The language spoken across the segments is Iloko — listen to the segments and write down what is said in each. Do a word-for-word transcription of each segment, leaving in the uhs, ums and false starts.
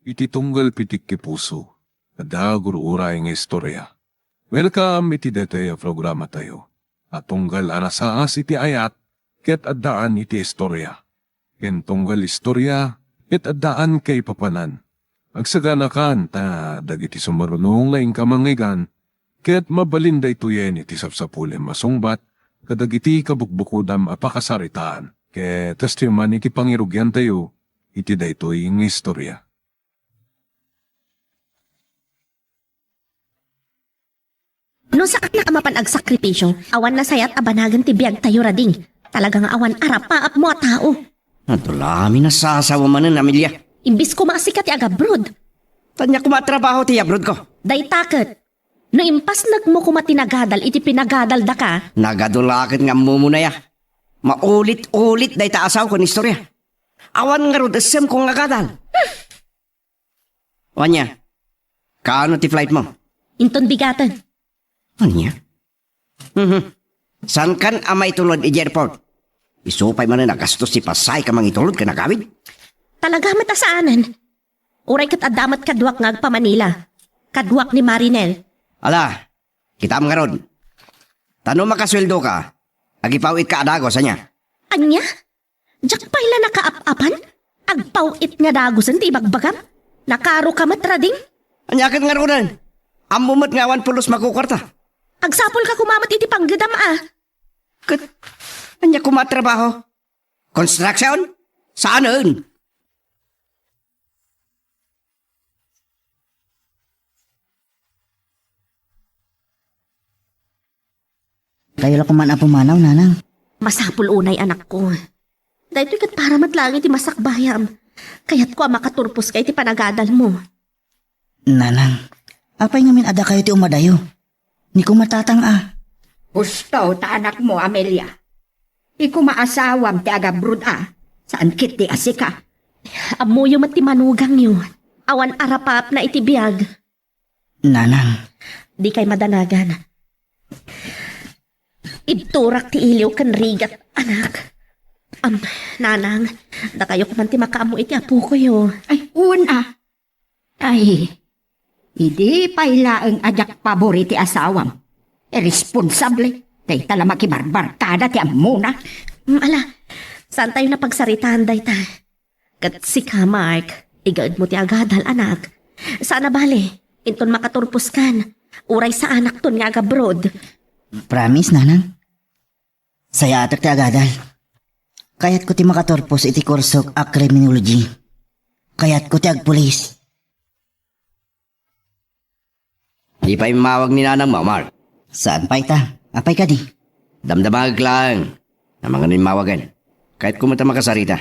iti tunggal pitik ti puso, adda gur-uray nga istorya. Welcome iti daytoy a programatayo a tunggal a nasaas iti ayat ket addaan iti istorya, ken tunggal istorya ket addaan kaipapanan. Agsaganakan ta dagiti sumarunong nga inka mangngeggan ket mabalin daytoyen iti sapsapulem a sungbat kadagiti kabukbukodam a pakasaritaan ket kastoy man iti pangirugiantayo iti daytoy nga istorya. No saanak a mapan agsakripisyo, awan nasayat a banagen ti biagtayo, Rading. Talaga nga awan arapaapmo a tao. Adu la mi nasasawa manen, Amelia. Imbis koma a sika ti agabroad. Ania koma a trabaho ti abroad ko? Dayta ket. No impasnekmo koma ti nagadal iti pinagadaldaka. Nagadu la ket nga ammomon aya. Maulit-ulit dayta a sao ken istorya. Awan ngarud essem ko nga agadal. Ania? Kaano ti flight mo? Inton bigaten. Ania? Mhm. Saankan a maitulod idiay airport? Isu pay manen a gastos ti pasahe ka mangitulod ken agawid. Talaga met a saanen. Uray ket adda met kaduak nga agpa-Manila. Kaduak ni Marinel. Ala, kitaem ngarud. Ta no makasueldoka, agipaw-itka a dagus, ania? Ania? Diak pay la nakaap-apan? Agpaw-it nga dagusen ti ibagbagam? Nakaroka met, Rading? Ania ket ngaruden? Ammom met nga awan pulos makukuarta. Agsapulka koma met iti panggedam a. Ket ania koma a trabaho? Construction? Saanen? Kayo la koma a pumanaw, Nanang. Masapul unay, anakko. Daytoy ket para met laeng iti masakbayam. Kayatko a makaturposka iti panagadalmo. Nanang, apay ngamin a dakayo ti umadayo? Ni koma Tatang a. Gusto ta anakmo, Amelia. Ni koma asawam ti agabroad a, saan ketdi a sika. Ammoyo met ti manugangyo. Awan arapaapna iti biag. Nanang. Dikay madanagan. Ibturak ti iliw ken rigat, anak. Am, Nanang, dakayo koma ti makaammo iti apokoyo. Ay, wen a. Ay, idi pay laeng a diak pabor iti asawam. Irresponsable. Dayta la makibarbarkada ti ammona. Mm, ala, saantayo a pagsaritaan dayta. Ket sika, Mark, igaedmo ti agadal, anak. Saan a bale, inton makaturposkan, uray saanakton nga agabroad. Promise, Nanang? Sayatek ti agadal. Kayatko ti makaturpos iti kursok a criminology. Kayatko ti agpulis. Di pay immawag ni nanangmo, Mark? Saan pay ta? Apay kadi? Damdamagek laeng. Amangan no immawagen. Kayatko met a makasarita.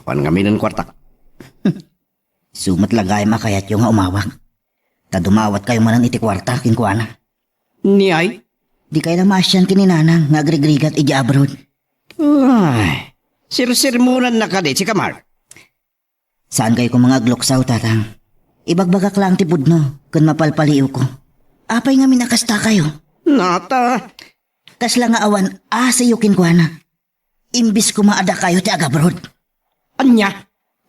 Awan ngaminen kuartak. Isu met la gayam a kayatyo nga umawag. Ta dumawatkayo manen iti kuarta kenkuana. Niay? Dikay la maasian ken ni Nanang nga agrigrigat idiay abroad. Ay, sirsermonanna kadi sika, Mark? Saankayo koma nga agluksaw, Tatang. Ibagbagak laeng ti pudno ken mapalpaliiwko. Apay ngamin a kastakayo? Nata. Kasla nga awan asiyo kenkuana. Imbis koma a dakayo ti agabroad. Ania?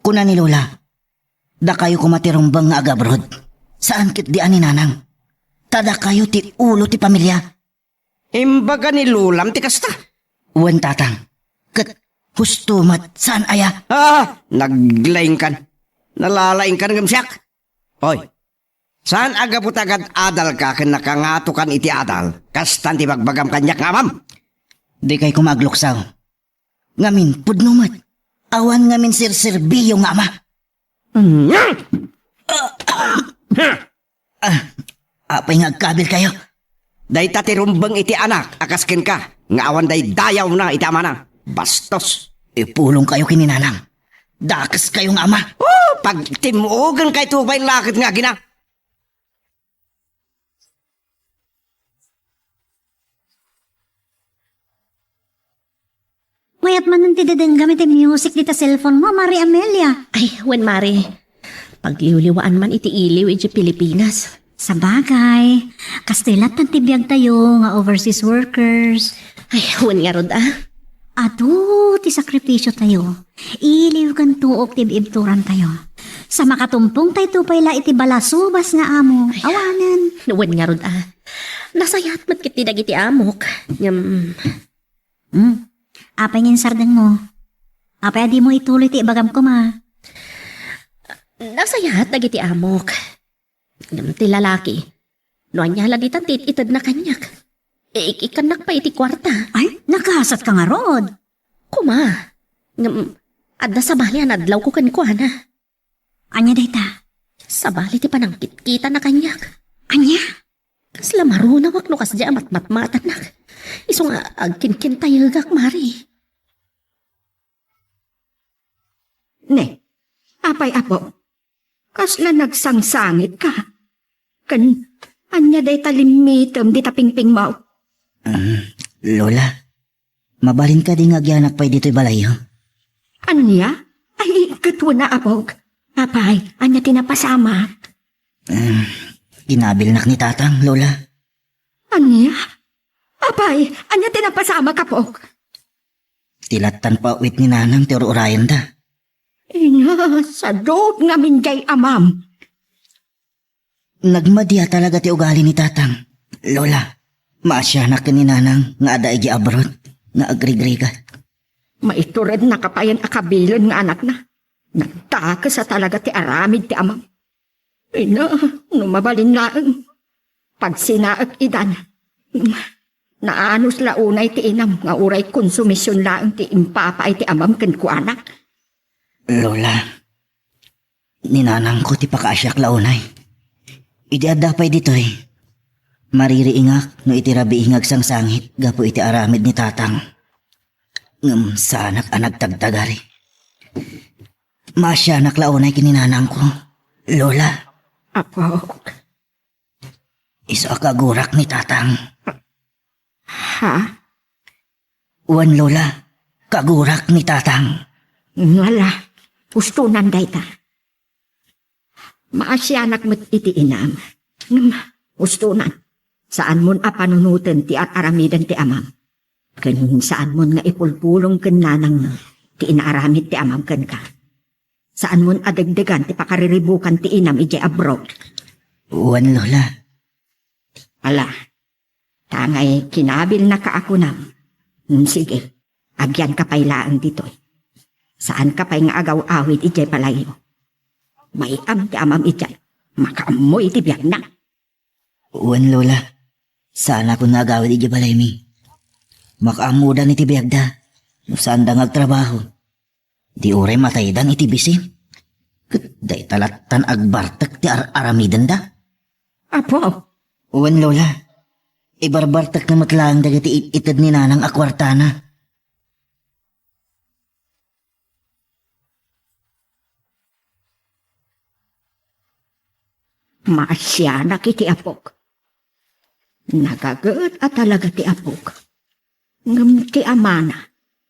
Kuna ni Lola, dakayo koma ti rumbeng nga agabroad. Saan ketdi a ni Nanang. Ta dakayo ti ulo ti pamilia. Imbaga ni Lolam ti kasta? Wen, Tatang. Ket husto met, saan aya? Ah, naglaingkan. Nalalaingkan ngem siak. Oy, saan a gapu ta agad-adalka ken nakangatokan iti adal, kastan ti bagbagam kaniak nga amam? Dikay koma agluksaw. Ngamin, pudno met. Awan ngamin serserbiyo nga ama. Ah, apay nga agkabilkayo? Dayta ti rumbeng iti anak a kas kenka, nga awan daydayawna iti amana. Bastos! Ipulongkayo ken ni Nanang. Dakeskayo nga ama. Oh, pagtim-ogenkayto pay la ket nga agina. Mayat manen ti dedenggam iti music dita cellphone mo, Mari Amelia. Ay, wen, Mari. Pagliwliwaan man iti iliw iti Pilipinas. Sabagay, kastoy latta ti biagtayo nga overseas workers. Ay, wen ngarud, ah. Adu ti sakripisyotayo. Iliw ken tuok ti ibturantayo. Sa makatumpong tayto pay la iti balasubas nga amo. Ay. Awanen. Wen ngarud a. Nasayaat met ketdi dagiti amok. Ngem, Hmm. Apay nga insardengmo? Apay a dimo ituloy ti ibagam koma? Nasayaat dagiti amok. Ngem ti lalaki, no ania la ditan ti it-itedna kaniak, ik-ikkannak pay iti kuarta. Ay, nagasatka ngarud. Koma, ngem adda sabali a nadlawko kenkuana. Ania dayta? Sabali ti panangkitkitana kaniak. Ania? Kasla marunawak no kasdiay a matmatmatannak. Isu nga agkinkintayegak, Mari. Ne, apay, apo? Kasla nagsangsangitka? Ken ania dayta limmitem dita pingpingmo? Mm, Lola, mabalin kadi nga agyanak pay ditoy balayyo? Ania? Ay, ket wen a, apok. Apay, ania ti napasamak? Mm, kinabilnak ni Tatang, Lola. Ania? Apay, ania ti napasamak, apok? Ti lattan paawit ni Nanang ti ur-urayenda. Ina, sadut ngamin diay amam. Nagmadi a talaga ti ugali ni Tatang. Lola, maasianak ken ni Nanang nga adda idiay abroad nga agrigrigat. Maiturednaka payen a kabilen nga anakna. Nagdakes a talaga ti aramid ti amam. Ina, no mabalin laeng, pagsinaek idan. Naanus la unay ti inam nga uray konsumision laeng ti impapaay ti amam kenkuana. Lola, ni Nanangko ti pakaasiak la unay. Idi adda pay ditoy, maririingak no iti rabii nga agsangsangit gapu iti aramid ni Tatang. Ngem saanak a nagtagtagari. Maasianak la unay ken ni Nanangko, Lola. Apok. Isu a kagurak ni Tatang. Ha? Wen, Lola, kagurak ni Tatang. Ngala, ustonan dayta. Maasianak met iti inam. Ngem, ustonan. Saanmon a panunoten ti ar-aramiden ti amam. Ken saanmon nga ipulpulong ken Nanang ti inaaramid ti amam kenka. Saanmon a degdegan ti pakariribukan ti inam idiay abroad. Wen, Lola. Ala, ta ngay kinabilnaka a kunam. Hmm, sige, agyanka pay laeng ditoy. Saanka pay nga agaw-awid idiay balayyo. Bay-am ti amam idiay. Makaammo iti biagna. Wen, Lola. Saanakon nga agawid idiay balaymi. Makaammodan iti biagda no saanda nga agtrabaho. Di uray mataydan iti bisin. Ket dayta lattan agbartek ti ar-aramidenda. Apo! Wen, Lola. Ibarbartekna met laeng dagiti it-ited ni Nanang a kuartana. Maasianak iti apok. Nagaget a talaga ti apok. Ngem ti amana,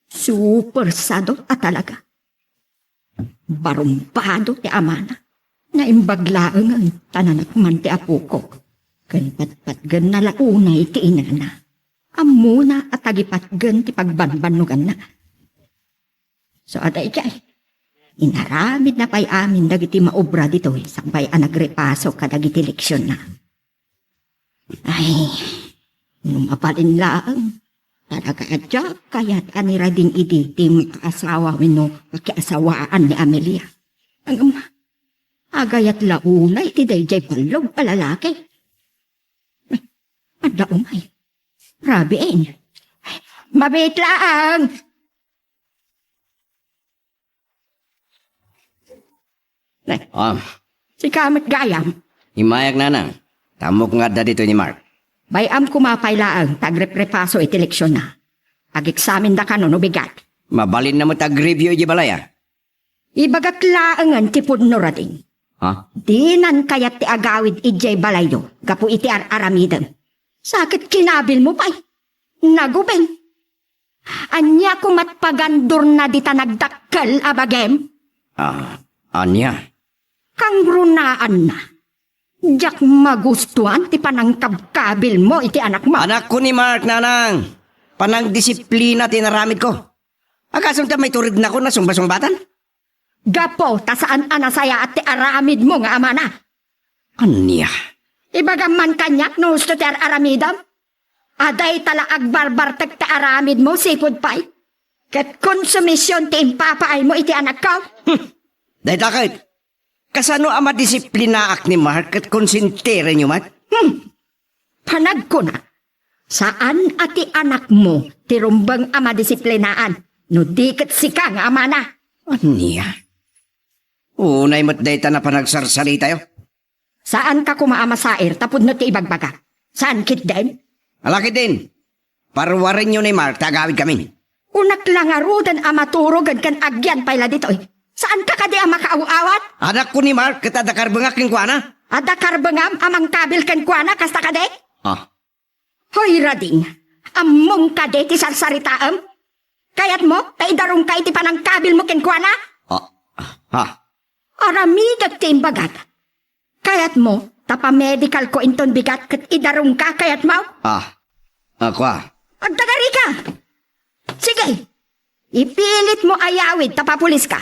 super sadot a talaga. Barumbado ti amana. Naimbag laengen ta nanekman ti apokok. Ken patpatgenna la unay ti inana. Ammona a tagipatgen ti pagbanbannoganna. So, adda idiay. Inaramidna pay amin dagiti maubra ditoy sakbay a nagrepaso kadagiti leksionna. Ay, no mabalin laeng, talaga a diak kayat a ni Rading idi ti makaasawa wenno makiasawaan ni Amelia. Ngem, agayat la unay ti daydiay ballog a lalaki. Adda umay. Rabiin. Mabiit laeng. Ne. Ah. Sika met gayam. Immayak, Nanang. Ammok nga adda ditoy ni Mark. Bay-am koma pay laeng ta agreprepaso iti leksionna. Ageksaminda kano no bigat. Mabalinna met agreview idiay balay, a. Ibagak laengen ti pudno, Rading. Ha? Dinan kayat ti agawid idiay balayyo gapu iti ar-aramidem. Sa ket kinabilmo pay. Nagubing. Ania koma't pagandurna dita nagdakkel a bagim? Ah, ania? Kangrunaanna. Diak magustuan ti panangkabkabilmo iti anakmo. Anakko ni Mark, Nanang. Panangdisiplina ti inaramidko. Agasem ta maiturednakon a sungbasungbatan? Gapu ta saan a nasayaat ti aramidmo nga amana. Ania? Ibagam man kaniak no husto ti ar-aramidem. A dayta la agbarbartek ti aramidmo, sipud pay ket konsumision ti impapaaymo iti anakko. Hmm. Dayta ket, kasano a madisiplinaak ni Mark ket konsentirenyo met? Hmm. Panagkuna, saan a ti anakmo ti rumbeng a madisiplinaan, no di ket sika nga amana. Ania? Unay met dayta a panagsarsaritayo. Saanka koma a masair ta pudno ti ibagbagak. Saan ketdin? Ala ketdin. Paruarenyo ni Mark ta agawidkamin. Unak la ngaruden a maturog ken agyan pay la ditoy. Saanka kadi a makaaw-awat? Anakko ni Mark ket adda karbengak kenkuana. Adda karbengam a mangkabil kenkuana, kasta kadi? Ah. Hoy, Rading, ammom kadi ti sarsaritaem? Kayatmo ta idarumka iti panangkabilmo kenkuana? Ah, ha? Aramidek ti imbagak. Kayatmo ta pamedikalko inton bigat ket idarumka, kayatmo? Ah, ako a. Agdagarika! Sige, ipilitmo a yawid ta papuliska.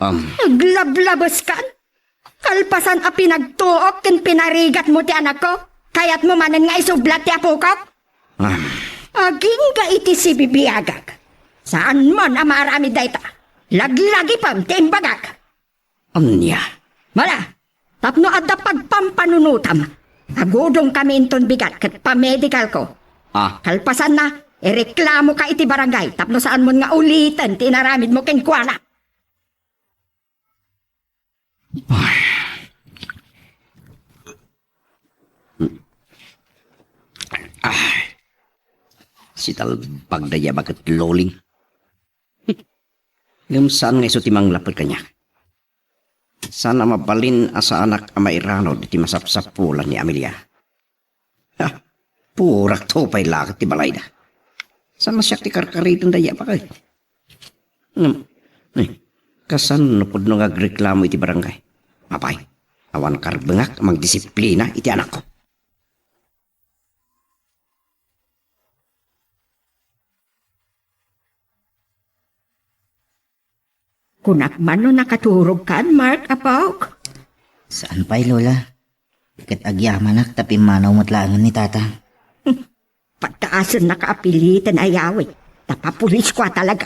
Um. Aglablabeskan? Kalpasan a pinagtuok ken pinarigatmo ti anakko, kayatmo manen nga isublat ti apokok? Um. Agingga iti sibibiagak. Saan man a maaramid dayta. Laglagipem ti imbagak. Ania? Mala, tapno adda pagpampanunotam, agudongkami inton bigat ket pamedikalko. Ah. Kalpasanna, ireklamoka iti barangay tapno saanmon nga uliten ti inaramidmo kenkuana. Ay. Ay. Sitalbag dayta a baket, Loling. Ngem saan nga isu ti manglapped kaniak. Saan a mabalin a saanak a mairanud iti masapsapulan ni Amelia. Ha, purakto pay la ket ti balayda. Saan a siak ti karkariten dayta a baket. Ngem, eh, kasano pudno nga agreklamo iti barangay? Apay, awan karbengak a mangdisiplina iti anakko. Kunak man no nakaturogkan, Mark, apok? Saan pay, Lola. Ket agyamanak ta pimmanaw met laengen ni Tatang. Pagkaasennaka a piliten a yawid, ta papulisko a talaga.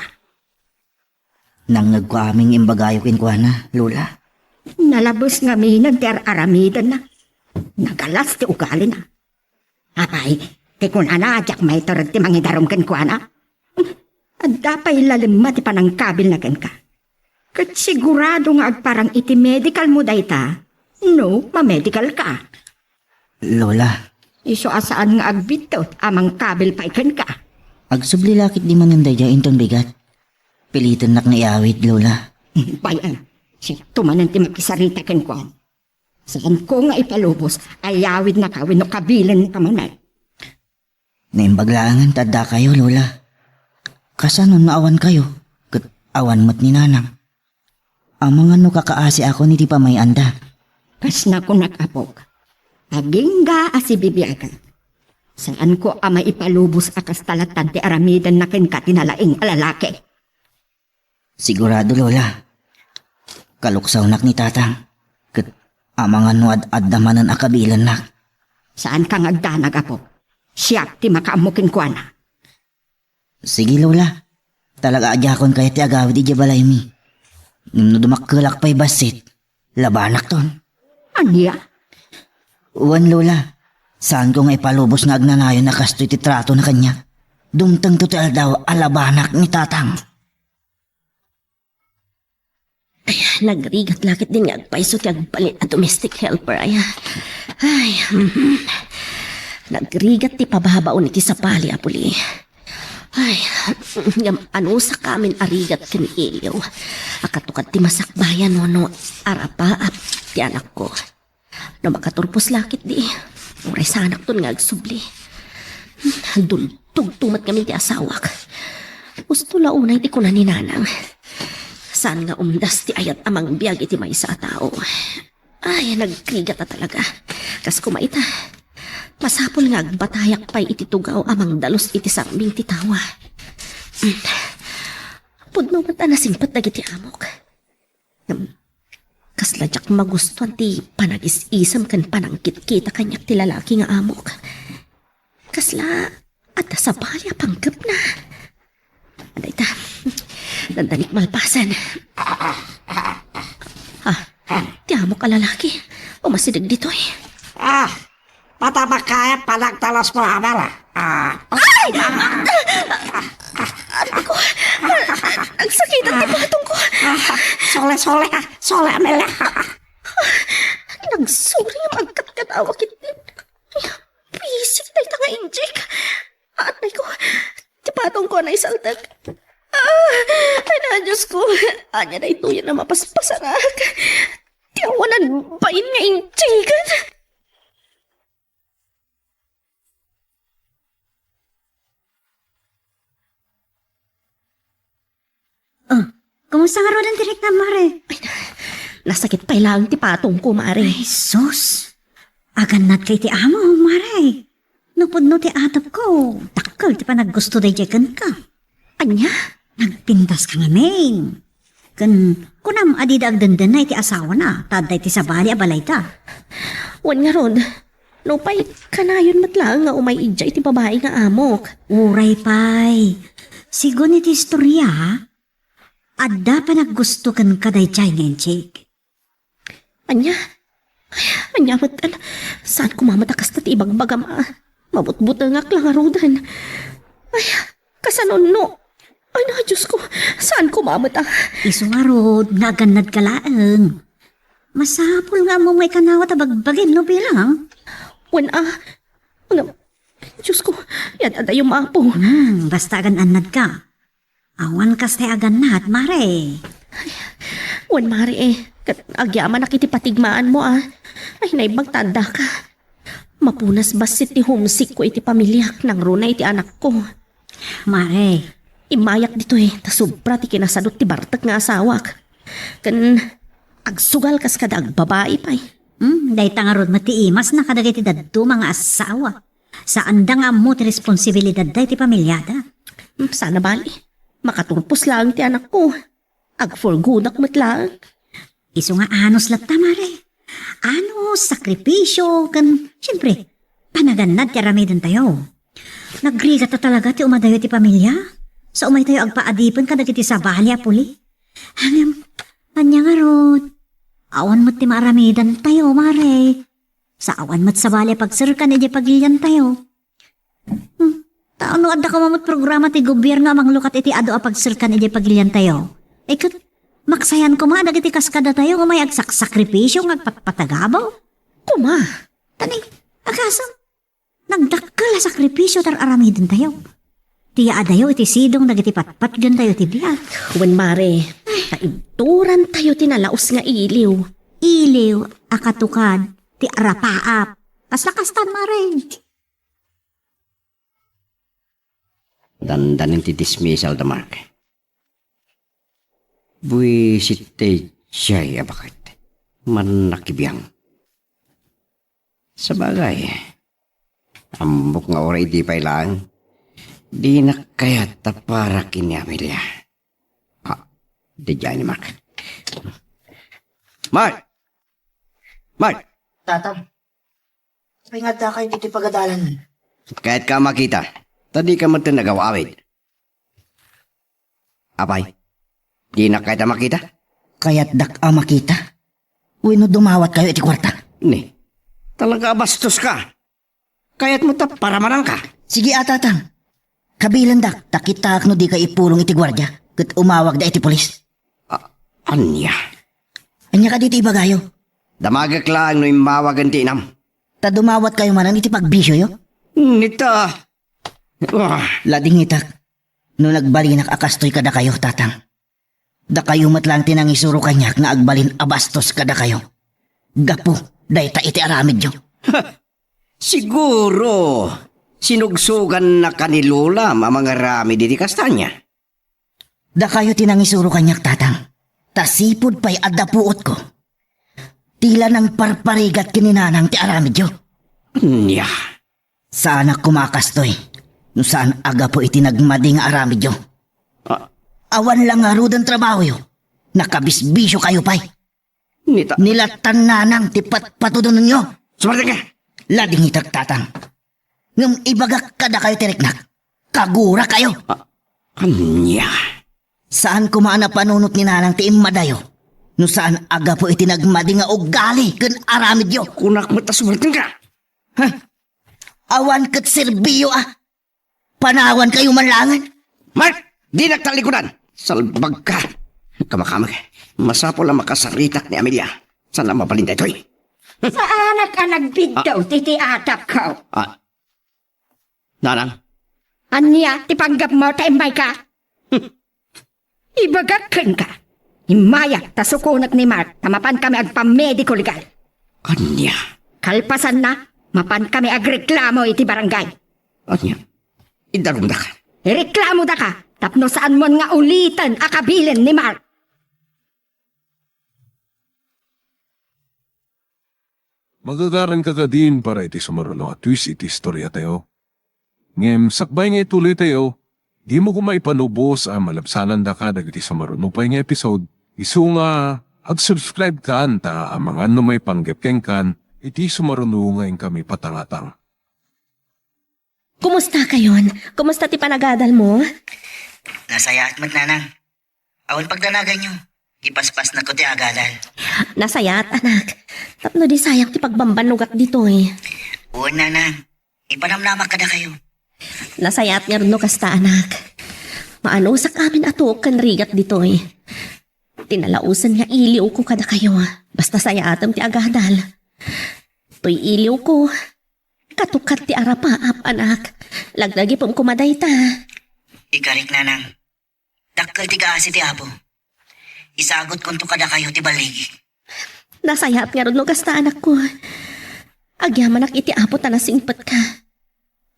Nangngegko amin nga imbagayo kenkuana, Lola. Nalabes ngaminen ti ar-aramidenna. Nagalas ti ugalina. Apay, ti kunana a diak maiturod ti mangidarum kenkuana? Adda pay la lemma ti panangkabilna kenka. Ket sigurado nga agparang iti medicalmo dayta, no mamedicalka. Lola. Isu a saan nga agbiddut a mangkabil pay kenka. Agsubli la ketdi manen daydiay inton bigat. Pilitennak nga iyawid, Lola. Bay, a, siakto manen ti makisarita kenkuana. Saanko nga ipalubos a yawidnaka wenno kabilennaka manen. Naimbag laengen ta addakayo, Lola. Kasano no awankayo, ket awan met ni Nanang? Amangan no kakaasiakon iti pamay-anda. Kas nakunak, apok, agingga a sibibiagak. Saanko a maipalubos a kasta lattan ti aramidenna kenka ti nalaing a lalaki. Sigurado, Lola. Kaluksawnak ni Tatang. Ket amangan no ad-adda manen a kabilennak. Saanka nga agdanag, apok. Siak ti makaammo kenkuana. Sige, Lola. Talaga a diakon kayat ti agawid idiay balaymi. Ngem no dumakkelak pay bassit, labanakton. Ania? Wen, Lola. Saanko nga ipalubos nga agnanayon a kastoy ti tratona kaniak. Dumtengto ti aldaw a labanak ni Tatang. Ay, nagrigat la ketdin nga agpayso ti agbalin a domestic helper, aya. Ay, mhm. Nagrigat ti pababaon iti sapali a puli. Ay, ngem anusakamin a rigat ken iliw. A kato ket ti masakbayan no, no, arapaap ti anakko. No makaturpos la ketdi, uray saanakton nga agsubli. Dultogto met ngamin ti asawak. Husto la unay ti kuna ni Nanang. Saan nga umdas ti ayat a mangbiag iti maysa a tao. Ay, nagrigat a talaga. Kas koma ita, masapul nga agbatayak pay iti tugaw a mangdalus iti sarming ti tawa. Pudno met a nasingpet dagiti amok. Ngem, kasla diak magustuan ti panagis-isem ken panangkitkita kaniak ti lalaki nga amok. Kasla adda sabali a panggepna. Dayta, dandanik malpasen. Ah, ti amok a lalaki. Umasideg ditoy. Ah, Patapakayat panagtalas mo, Amel. Ah. Ay! Aray ko! Nagsakitan ti patong ko. Ah, sole, sole, ah. Sole, Amelia. Nagsuri nga agkatkatawa ketdi. Buisit dayta nga injek. Aray ko! Ti patong ko a naisaltek. Ah! Ay na, Diyos ko! Ania daytoy a mapaspasarak? Ti awanan bain nga injek. Ah, kumusta ngaruden ti riknam, Mare? Ay, nasakit pay laeng ti patong ko, Mare. Ay, sus. Agannadka iti amo, Mare. No pudno ti atepko, dakkel ti panaggusto daydiay kenka. Ania? Nagpintaska ngamin. Ken kunam a dida agdendena iti asawana, ta adda iti sabali a balayda. Wen ngarud, nupay kanayon met laeng nga umay idiay iti babai nga amok. Uray pay. Sigun iti istoria, adda panaggusto kenka daydiay nga injek. Ania? Ay, ania met, an-, saan koma met a kasta ti ibagbagam a mabutbutengak la ngaruden. Ay, kasano no? Ay, na, Diyos ko, saan koma met a? Isu ngarud, nga agannadka laeng. Masapul nga ammom nga ikanawa ta bagbagim no bilang. Wen a, nga, Diyos ko, yad adayo, Apo. Hmm, basta agan-annadka. Awan kasta agannad, Mare. Wen, Mare, eh. Ket agyamanak iti patigmaanmo, ah. Ay, naimbag ta addaka. Mapunas bassit ti homesick ko iti pamiliak nangruna iti anakko. Mare. Immayak ditoy, ta sobra ti kinasadut ti bartek nga asawak. Ken agsugal kas kada agbabai pay. Hmm, dayta ngarud met ti imasna kadagiti dadduma nga asawa. Saanda nga ammo ti responsibilidadda iti pamiliada. Hmm, sana bali. Makaturpos laeng ti anakko. Agforgodak met laeng. Isu nga anus latta, Mare. Anus, sakripisyo, ken, siyempre, panagannad ti aramidentayo. Nagrigata talaga ti umadayo ti pamilia. Sa umaytayo agpaadipen kadagiti sabali a puli. Ngem, ania ngarud? Awan met ti maaramidantayo, Mare. Sa awan met sabali a pagserkan idiay pagiliantayo. Hmm, ta no adda koma met programa ti gobierno a manglukat iti adu a pagserkan idiay pagiliantayo, eh, ket maksayan koma dagiti kaskadatayo nga umay agsaksakripisyo nga agpatpatagabaw. Koma. Tani, agasem, nagdakkel a sakripisyo ti ar-aramidentayo. Ti yaadayo iti sidong dagiti patpatgentayo ti biag. Wen, Mare, kaibturantayo ti nalaus nga iliw. Iliw a katukad ti arapaap. Kasla kastan, Mare. Dandanin ti dismissal da, Mark. Buisit ti jay a baket. Mannakibiang. Sabagay, ammok nga uray idi pay laeng, dinak kayat ta para ken ni Amelia. Ah, diay ni Mark. Mark! Mark! Tatang, apay nga addakayo ditoy pagadalan? Kayatka a makita, ta dika metten agaw-awid. Apay, dinak kayat a makita? Kayatdak a makita? Wenno dumawatkayo iti kuarta? Ni, talaga a bastoska. Kayatmo ta paramananka? Sige a, Tatang. Kabilendak, ta kitaak no dika ipulong iti guardia, ket umawagda iti pulis. A-, ania? Ania kadi ti ibagayo? Damagek laeng no immawagen ti inam. Ta dumawatkayo manen iti pagbisioyo? Nita. Ah. Ladingitak, no nagbalinak a kastoy kadakayo, Tatang. Dakayo met laeng ti nangisuro kaniak nga agbalin a bastos kadakayo. Gapu dayta iti aramidyo. Siguro, sinugsogannaka ni Lolam a mangaramid iti kasta ania? Dakayo ti nangisuro kaniak, Tatang. Ta sipud pay adda puotko. Ti la nangparparigat ken ni Nanang ti aramidyo. Ania? Saanak koma a kastoy, no saan a gapu iti nagmadi nga aramidyo. Ah. Awan la ngaruden trabahoyo. Nakabisbisiokayo pay. Nita- Ni latan, nanang, ti patpatudonyo. Sumartenka! Ladingitek, tatang. Ngem ibagak kadakayo ti riknak. Kagurakayo. Ah, ania? Saan koma a napanunot ni nanang ti immadayo no saan a gapu iti nagmadi nga ugali ken aramidyo. Kunak met a sumartenka. Huh? Awan ket serbiyo a panawankayo man laengen. Mark! Dinak talikudan! Salbagka! Kamakamag. Masapul a makasaritak ni Amelia. Saan a mabalin daytoy? Saanak a nagbiddaw ti, ti atakko. Ah. Nanang? Ania ti panggepmo ta immayka? Ibagak kenka. Immayak ta sukonek ni Mark ta mapan kami agpamediko legal. Ania? Kalpasanna, mapan kami agreklamo iti barangay. Ania? Idarumdaka. Ireklamodaka tapno saanmon nga uliten a kabilin ni Mark. Magagaranka kadin para iti sumaruno a twist iti istoriatayo. Ngem sakbay nga ituloytayo, dimo koma ipanubos a malabsanandaka dagiti sumaruno pay nga episode, isu nga ag-subscribe kan ta amangan no maipanggep kenkan iti sumaruno nga inkami patangatang. Kumustakayon? Kumusta ti panagadalmo? Nasayaat met, nanang. Awan pagdanaganyo. Ipaspasnekko ti agadal. Nasayaat, anak. Tapno di sayang ti pagbambannogak ditoy. Wen, nanang. Ipanamnamak kadakayo. Nasayaat ngarud no kasta, anak. Maanusak amin a tuok ken rigat ditoy. Ti nalaosen nga iliwko kadakayo. Basta sayaatem ti agadal. Toy iliwko. Katukad ti arapaap, anak. Lagdagipem koma dayta. Ikarik, nanang. Dakkel ti kaasi ti Apo. Isagutkonto kadakayo ti balligik. Nasayaat ngarud no kasta, anakko. Agyamanak iti Apo ta nasingpetka.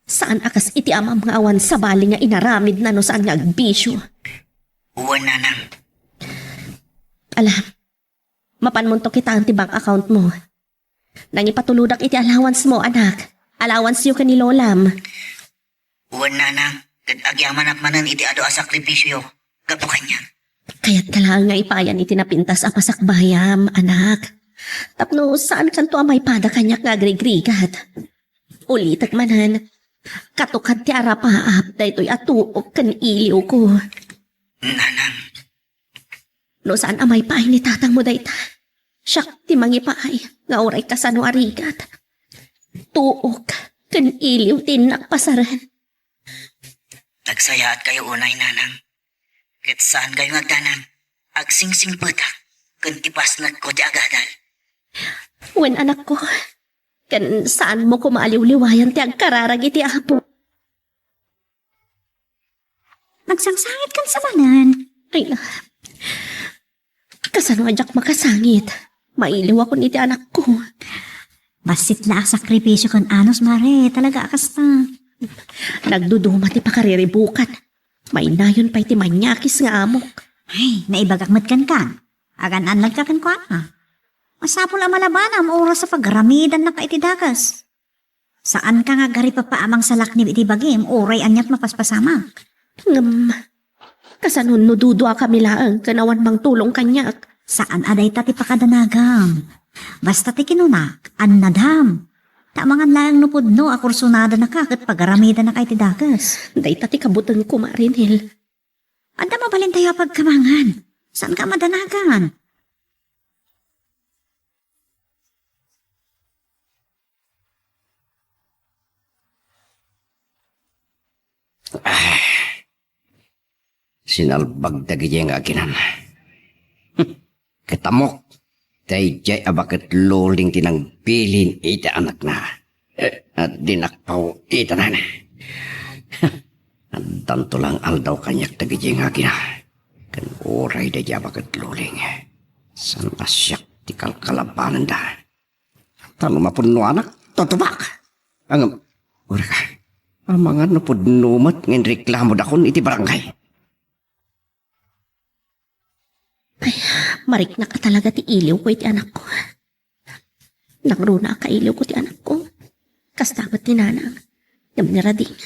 Saan a kas iti amam nga awan sabali nga inaramidna no saan nga agbisio. Wen, nanang. Ala, mapanmonto kitaen ti bank account mo. Nangipatulodak iti allowance mo, anak. Allowance yo ken ni lolam. Wen, nanang, ket agyamanak manen iti adu a sakripisio gapu kaniak. Kayatka laeng nga ipayan iti napintas a pasakbayam, anak. Tapno saankanto a maipada kaniak nga agrigrigat. Ulitek manen, katukad ti arapaap daytoy a tuok ken iliwko. Nanang. No saan a maipaay ni tatangmo dayta, siak ti mangipaay nga uray kasano a rigat. Tuok ken iliw ti innak pasaren. Nagsayaatkayo unay, nanang. Ket saankayo nga agdanag. Agsingsingpetak ken ipasnekko ti agadal. Wen, anakko, ken saanmo koma a liwliwayan ti agkararag iti Apo. Nagsangsangitkan sa manen. Ay, na. Kasano a diak makasangit? Mailiwakon iti anakko. Bassit la a sakripisio ken anus, Mare. Talaga a kasta. Nagduduma ti pakariribukan. Mainayon pay ti manyakis nga amok. Ay, naibagak met kenka. Agan-annadka kenkuana. Masapul a malabanam oras a pagaramidannak iti dakes. Saanka nga agaripapaamang salaknib iti bagim, uray aniat mapaspasamak. Ngem, kasano no duduakami laeng ken awan mangtulong kaniak? Saan a dayta ti pakadanagam. Basta ti kinunak, annadam. Ta amangan laeng no pudno a kursonadanaka ket pagaramidannaka iti dakes. Dayta ti kabutengko, Marinel. Adda mabalintayo a pagkabangan. Saanka a madanagan. Ah, sinalbag dagiti nga aginan. Ket ammok, daydiay a baket luling ti nangbilin iti anakna. Adda nakpaw-itanan. Addanto lang aldaw kaniak dagiti nga agina. Ken uray daydiay a baket luling. Saan a siak ti kalkalabananda. Ta no mapudnoanak, tutubak. Ngem, ureka, amangan no pudno met nga inreklamodakon iti barangay. Ay, mariknak a talaga ti iliwko iti anakko. Nangruna a kailiwko ti anakko. Kasta met ni nanang. Ngem ni Rading,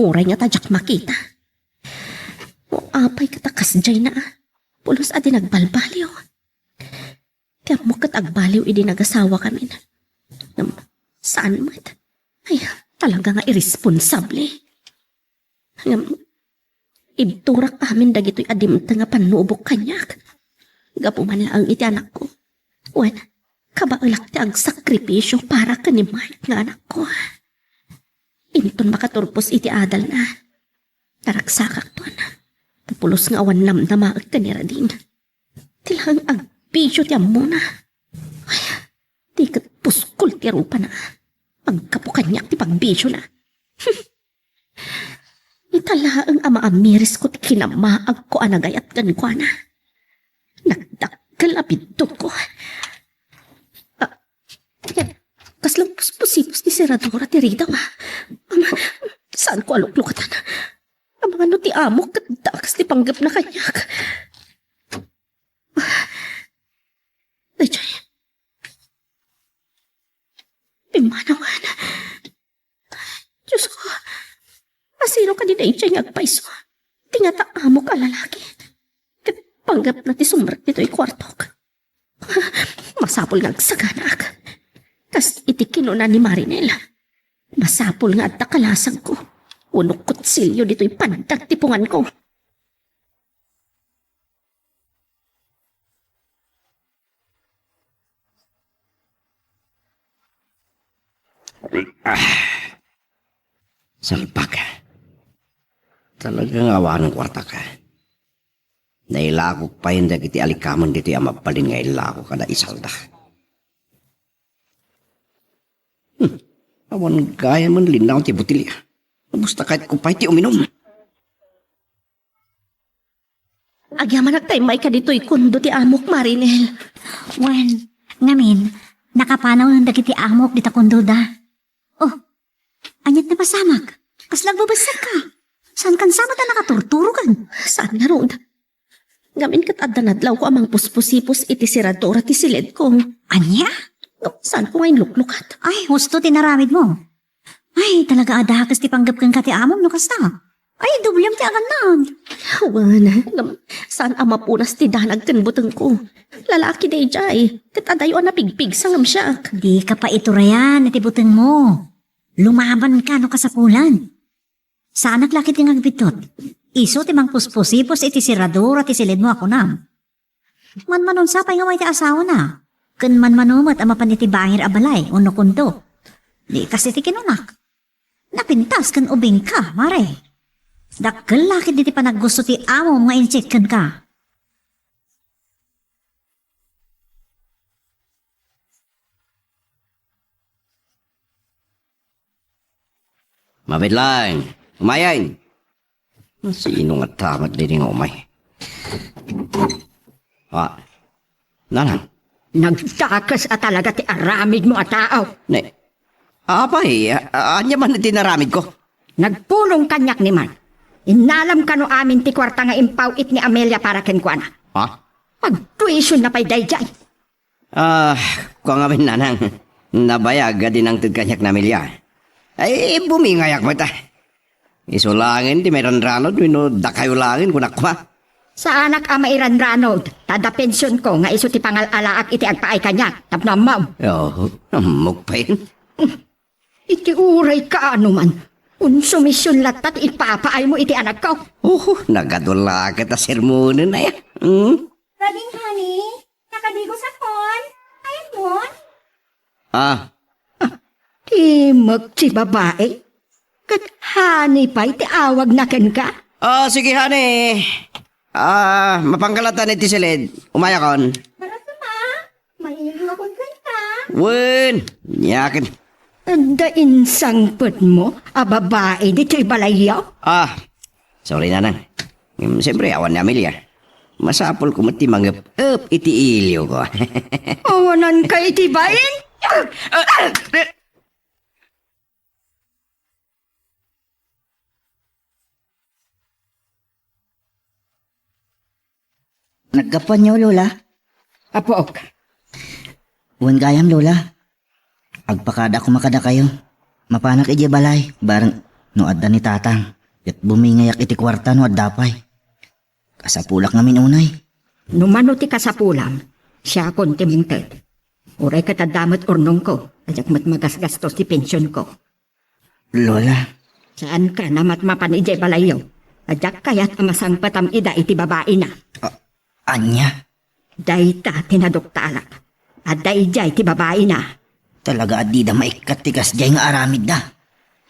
uray ngata diak makita. No apay ket a kasdiayna a. Pulos a di nagbalbaliw. Ti ammok ket agbaliw idi nagasawakamin. Ngem saan met. Ay, talaga nga irresponsable. Ngem ibturak amin dagitoy a dimteng a pannubok kaniak. Gapu man laeng iti anakko. Wen, kabaelak ti agsakripisio para ken ni Mark nga anakko. Inton makaturpos iti adalna, naragsakakton. Ta pulos nga awan namnamaek ken ni Radin. Ti laeng agbisio ti ammona. Ay, di ket puskol ti rupana. Paggapu kaniak ti pagbisiona. Ita laeng a maamirisko ti kinamaagko a nagayat kenkuana. Nagdakkel a biddutko. Ah, kasla pusipos ti seradura ti ridaw, ah. Ama, saanko a luklukatan? Amangan no ti amok ket dakes ti panggepna kaniak. Daydiay. Pimmanawen. Diosko, asino kadi daydiay nga agpayso? Ti ngata amok a lalaki. Ket panggepna ti sumrek ditoy kuartok. Masapul nga agsaganaak. Kas iti kinuna ni Marinel, masapul nga adda kalasagko wenno kutsilio ditoy pandag ti punganko. Ah. Salbag. Talaga nga awanen kuartak. Nailakok pay dagiti alikamen ditoy a mabalin nga illakok a naisalda. Hmm. Awan gayam linnaw ti botelya. Ubos ta kayatko pay ti uminum. Agyamanak ta immay ka ditoy kondo ti amok, Marinel. Wen, ngamin, nakapanaw dagiti amok dita kondoda. Oh, aniat napasamak? Kasla agbabassak ka? Saan kan sama ta nakaturturokan? Saan ngarud? Ngamin ket adda nadlawko a mangpuspusipos iti seradura ti siledko. Ania? No, saanko nga inluklukat? Ay, husto ti naramidmo. Ay, talaga a dakes ti panggep kenka ti amom no kasta. Ay, doblem ti agannad. Wen, ngem saan a mapunas ti danag ken butengko. Lalaki daydiay, ket adayo a napigpigsa ngem siak. Dika pay iturayan iti butengmo. Lumabanka no kasapulan. Saanak la ketdi nga agbiddut. Isu ti mangpuspusipos iti seradura ti siledmo a kunam. Manmanon sa pay nga umay ti asawana. Ken manmano met a mapan iti bangir a balay wenno kondo. Di kas iti kinunak. Napintas ken ubingka, Mare. Dakkel la ketdi ti panaggusto ti amom nga insit kenka. Mabiit laeng. Umayen. Sino nga tamat didi nga umay? Ah, nanang. Nagdakes a talaga ti aramidmo a tao. Ne, apay, a-, ania man ti naramidko? Nagpulong kaniak ni Man. Innalam kano amin ti kuarta nga impaw-it ni Amelia para kenkuana. Ha? Agtuition na pay daydiay. Ah, kua ngamin, nanang, nabayag a di nangted kaniak ni Amelia. Ay, bumingayak met, ah. Isu laengen ti mairanranod wenno dakayo laengen, kunak kua. Saanak a mairanranod, ta adda pensionko nga isu ti pangal-alaak iti agpaay kaniak tapno ammom. Oh, ammok pay. Iti uray kaano man, konsumision latta ti ipapaaymo iti anakko. Oh, nagadua la ket a sermonen aya. Hmm? Radin, honey, nakadigosakon. Ayatmon? Ah. Ah, timek ti babai. Ket honey pay ti awagna kenka? Ah, sige, honey. Ah, mapanka latta iti siled. Umayakon. Barasuma, mailingakon kenka. Wen, nyaken. Adda insangpetmo a babai ditoy balayyo? Ah, sorry, nanang. Ngem, siyempre, awan ni Amelia. Masapulko met ti mangep-ep iti iliwko. Awananka iti bain? Naggapuanyo, Lola? Apook. Wen gayam, Lola. Agpakada koma kadakayo. Mapanak idiay balay, bareng no adda ni Tatang. Ket bumingayak iti kuarta no adda pay. Kasapulak ngamin unay. No mano ti kasapulam, siakon ti mangted. Uray ket adda met urnongko, a diak met magasgastos ti pensionko. Lola. Saanka a matmapan idiay balayyo. A diak kayat a masangpetam ida iti babaina. A-, ania? Dayta ti naduktalak. Adda idiay ti babaina. Talaga a dida maikkat ti kasdiay nga aramidda.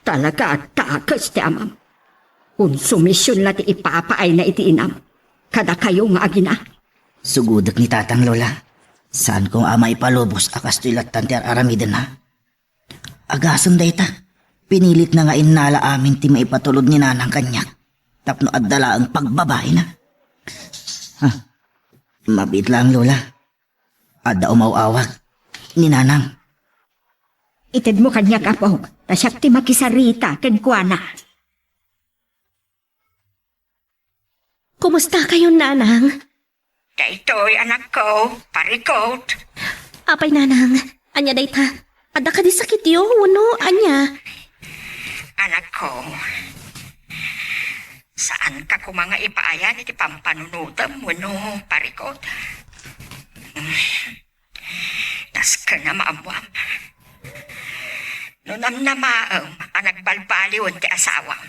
Talaga a dakes ti amam. Konsumision la ti ipapaayna iti inam kadakayo nga agina. Sugudek ni Tatang, Lola. Saanko a maipalubos a kastoy lattan ti ar-aramidenna. Agasem dayta, pinilitna nga innala amin ti maipatulod ni Nanang kaniak tapno adda laeng pagbabaina. Ha, mabiit laeng, Lola. Adda umaw-awag ni Nanang. Itedmo kaniak, apok, ta siak ti makisarita kenkuana. Kumusta kayon, Nanang? Daytoy, anakko, parikut. Apay, Nanang, ania dayta? Adda kadi sakityo, wenno ania? Anakko, saanka koma nga ipaayan iti pampanunotem wenno parikut? Nasken a maammuam. No namnamaem a nagbalbaliwen ti asawam,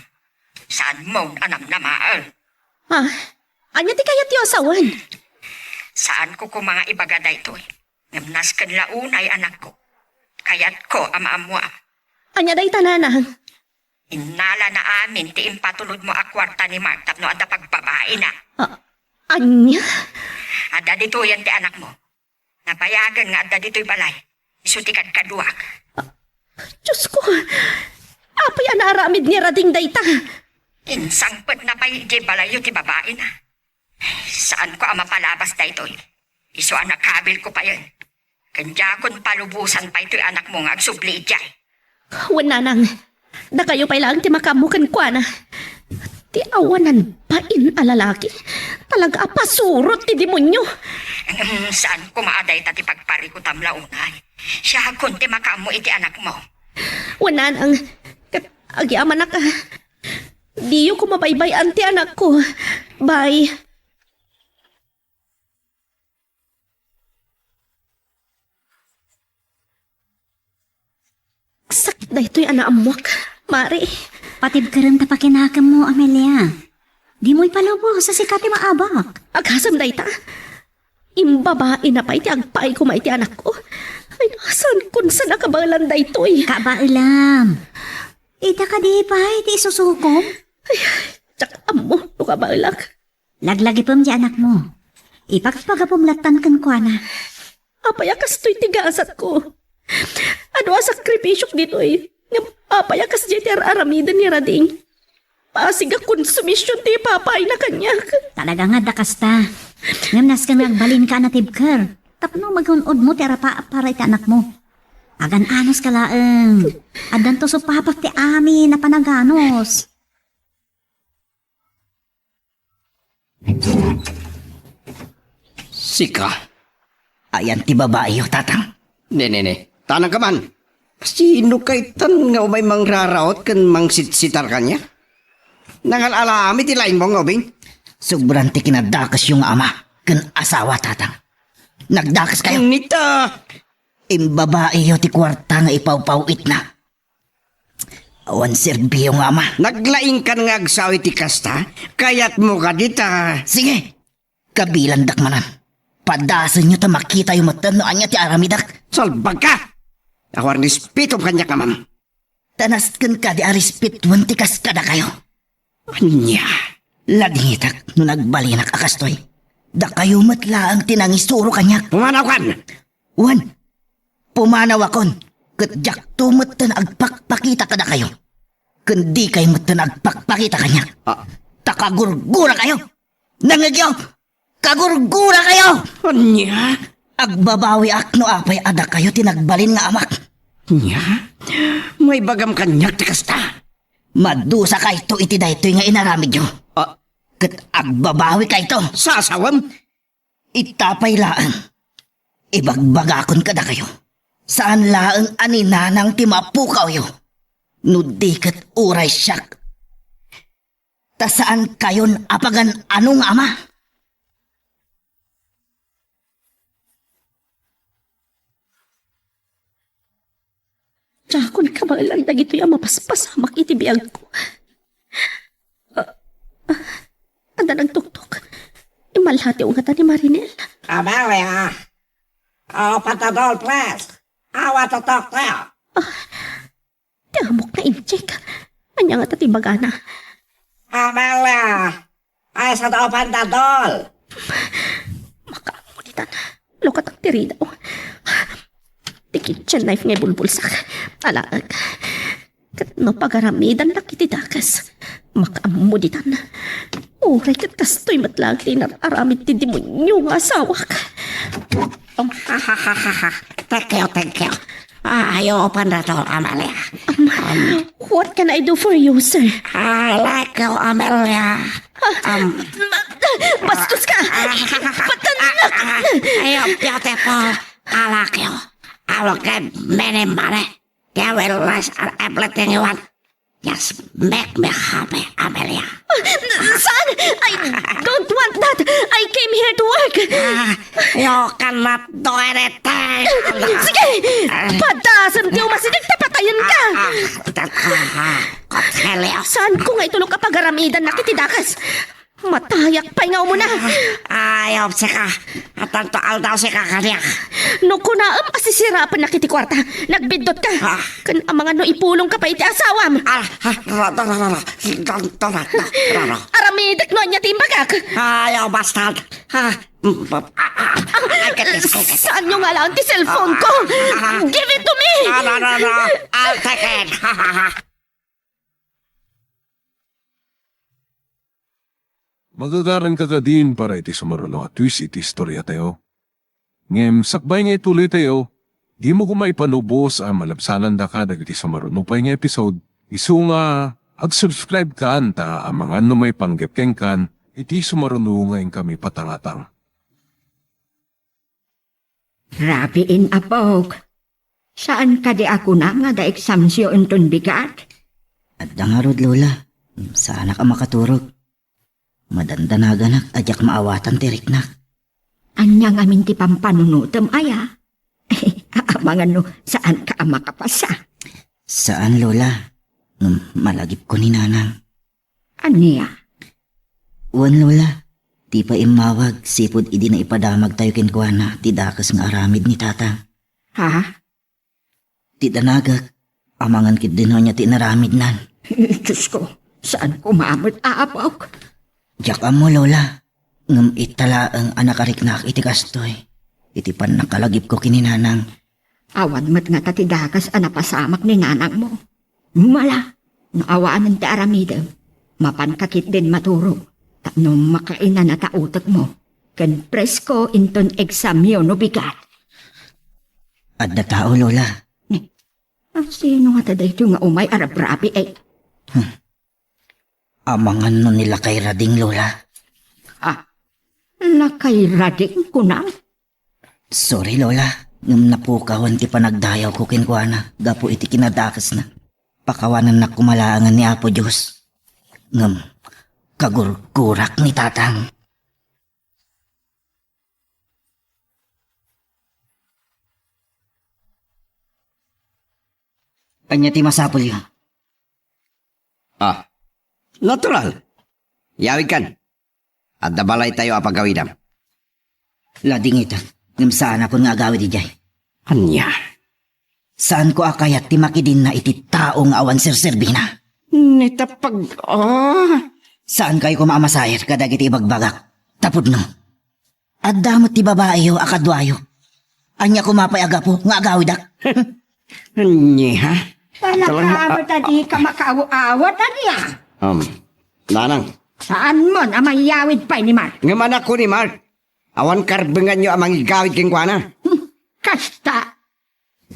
saanmon a namnamaen. Ah, ania ti kayatyo a sawen? Saanko koma nga ibaga daytoy. Ngem nasken la unay, anakko. Kayatko a maammuam. Ania dayta, Nanang? Innalana amin ti impatulodmo a kuarta ni Mark tapno adda pagbabaina. Ah, ania? Adda ditoyen ti anakmo. Nabayagen nga adda ditoy balay. Isu ti kadkaduak. Diosko, apay a naaramid ni Rading dayta? Insangpetna pay idiay balayyo ti babaina. Saanko a mapalabas daytoy. Isu a nakabilko payen. Ken diakon palubosan pay toy anakmo nga agsubli idiay. Wen, Nanang, dakayo pay laeng ti makaammo kenkuana. Ti awanan bain a lalaki, talaga a pasurot ti demonio. Ngem saan koma a dayta ti pagparikutam la unay. Siakon ti makaammo iti anakmo. Wen, Nanang, ket agyamanak a diyo koma baybay-an ti anakko. Bye. Sakit daytoy a naammoak, Mari. Patibkerem ta pakinakemmo, Amelia. Dimo ipalubos a sika ti maabak. Agasem dayta. Imbabaina pay ti agpaay koma iti anakko. Ay, saankon sa nakabaelan daytoy. Kabaelam. Ita kadi pay ti isusukom? Ay, diak ammo no kabaelak. Laglagipem ti anakmo. Ipagpagapum lattan kenkuana. Apay a kastoy ti gasatko? Adu a sakripisiok ditoy. Ngem apay a kasdiay ti ar-aramiden ni Rading? Basig a konsumision ti ipapaayna kaniak. Talaga nga adda kasta. Ngem nasken nga agbalinka a natibker tapno magun-odmo ti arapa para iti anakmo. Agan-anos ka laeng. Addanto supapek ti amin a panaganos. Sika? Ayan ti babayo, Tatang? Ne, ne, ne. Tanang ka man. Sino kaytan nga umay mangraraot ken mangsitsitar kaniak? Nangal-alami ti laingmo nga ubing? Sobran ti kinadakesyo nga ama ken asawa, Tatang. Nagdakes kayo. Nita! Imbabaiyo ti kuarta nga ipawpaw-itna. Awan serbiyo nga ama. Naglaingkan nga agsaw iti kasta? Kayatmo kadi ta... Sige! Kabilandak manen. Padasenyo ta makitayo metten no ania ti aramidek. Salbagka! Awan respetom kaniak, amam. Ta nasken kadi a respetuen ti kas kadakayo. Ania? Ladingitak no nagbalinak a kastoy. Dakayo met laeng ti nangisuro kaniak. Pumanawkan! Wen, pumanawakon, ket diakto metten agpakpakita kadakayo. Ken dikay metten agpakpakita kaniak. Ah. Ta kagurgurakayo! Nangngegyo! Kagurgurakayo! Ania? Agbabawiak no apay a dakayo ti nagbalin nga amak. Ania? Maibagam kaniak ti kasta? Madusakayto iti daytoy nga inaramidyo. Ah. Ket agbabawikayto. Sasawem? Ita pay laeng, ibagbagakon kadakayo, saan laeng a ni Nanang ti mapukawyo, no di ket uray siak. Ta saankayon a pagan-ano nga ama. Baelan dagitoy a mapaspasamak iti biagko. Ah, ah, adda nagtuktok. Immalhatiw ngata ni Marinel. Amelia! Aw, patadol, please! Awa, tutok tayo! Ah, ti amok na injek. Ania ngata ti bagana? Amelia! Ay, sa daw pandadol! Makaammo ditan. Lukatak ti ridaw. Ti kitchen knife nga ibulbulsak. Alaek. Ket no pagaramidannak iti dakes, makaammo ditan. Uray ket kastoy met laeng ti inar-aramid ti demonio nga asawak. Um, ha, ha, ha, ha, ha. Thank you, thank you. Ah, ayo, pandato, Amelia. Um, what can I do for you, sir? I like you, Amelia. Ah, um, ma-, bastos ka! Ah, ah, ah, ah, ah, ah, ah, you're beautiful. I like you. I will give many money. They will less everything you want. Just make me happy, Amelia. Saan? I don't want that. I came here to work. Ah, you cannot do anything. Sige! Padasem ti umasidik ta patayen ka! Ah, ah, that, ah, ah, Cornelio. Saan ko nga itulok a pagaramidannak iti dakes? Matayak pay nga umuna. Ay, um, sika. Atanto aldaw sika kaniak. No kunaem a sisirapennak iti kuarta, nagbiddut ka. Ah. Ken amangan no ipulong ka pay iti asawam. Ah, ah, ra, ra, ra, ra, ra. Danto, ra, ra, ra, ra. Aramidek no ania ti imbagak. Ay, oh, bastard. Ah, mm, ah, ah, ah, ah, ah, saanyo nga alaen ti cellphone ko? Ah, ah, ah, ah. Give it to me! No, no, no, no. I'll take it. Ha, ha, ha. Magagaranka kadin para iti sumaruno a twist iti istoriatayo. Ngem sakbay nga ituloytayo, dimo koma ipanubos a malabsanandaka dagiti sumaruno pay nga episode, isu nga ag-subscribe kan ta amangan no maipanggep kenkan iti sumaruno nga inkami patangatang. Rabiin, apok. Saan kadi a kunam nga adda examsyo inton bigat? Adda ngarud, Lola. Saanak a makaturog. Madandanaganak a diak maawatan ti riknak. Ania ngamin ti pampanunotem, aya? Amangan no saanka a makapasa. Saan, Lola. Ngem malagipko ni Nanang. Ania? Wen, Lola. Ti pay immawag, sipud idi naipadamagtayo kenkuana ti dakes nga aramid ni Tatang. Ha? Ti danagek, amangan ketdi no ania ti inaramidnan. Diosko, saan koma met, apok? Diak ammo, Lola. Ngem ita laeng a nakariknak iti kastoy, iti pannakalagipko ken ni Nanang. Awan met ngata ti dakes a napasamak ni nanangmo. Mala, no awanen ti aramidem, mapanka ketdin maturog tapno makainanata utekmo ken presko inton examyo no bigat. Adda tao, Lola. Ni, a, sino ngata daytoy nga umay a rabrabi, eh? Hmm. Amangan no ni Lakay Rading, Lola. Ah, Lakay Rading, kunam? Sorry, Lola, ngem napukawan ti panagdayawko kenkuana gapu iti kinadakesna. Pakawanennak koma laengen ni Apo Dios. Ngem kagurgurak ni Tatang. Ania ti masapulyo? Ah, natural. Yawidkan. Adda balaytayo a pagawidam. Ladingita, ngem saanakon nga agawid idiay. Ania? Saanko a kayat ti makidinna iti tao nga awan serserbina. Nitapag, ah. Saankayo koma a masair kadagiti ibagbagak. Tapudno. Adda met ti babaeyo a kaduayo. Ania koma pay a gapu nga agawidak? Ania, ha? Talaga, talaga, ah, ta dika makaaw-awat, ania? Um, Nanang. Saan mon a mayawid pay ni Mark? Ngem anakko ni Mark. Awan karbenganyo a mangigawid kenkuana. Hmm, kasta.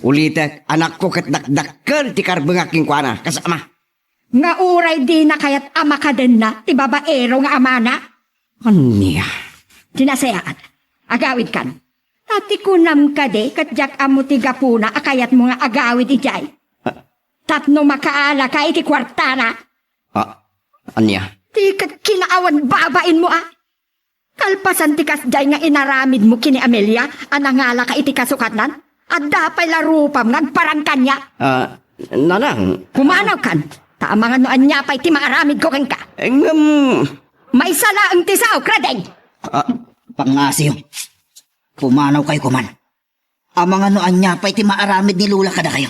Ulitek, anakko ket dakdakkel ti karbengak kenkuana, kas ama. Nga uray dina kayat a makadenna ti babaero nga amana? Ania? Ti nasayaat, agawidkan. Ta ti kunam kadi ket diak ammo ti gapuna a kayatmo nga agawid idiay. Ah. Tapno makaalaka iti kuartana. Ah, ania? Ti ket kinaawan babainmo, a? Kalpasan ti kasdiay nga inaramidmo ken ni Amelia a nangalaka iti kasukatnan, adda pay la rupam nga agparang kaniak. Ah, Nanang. Pumanaw kan, ta amangan no ania pay ti maaramidko kenka. Ngem, maysa laeng ti sao, Creding! Ah, pangngasiyo. Pumanaw kayo kuman. Amangan no ania pay ti maaramid ni Lola kadakayo.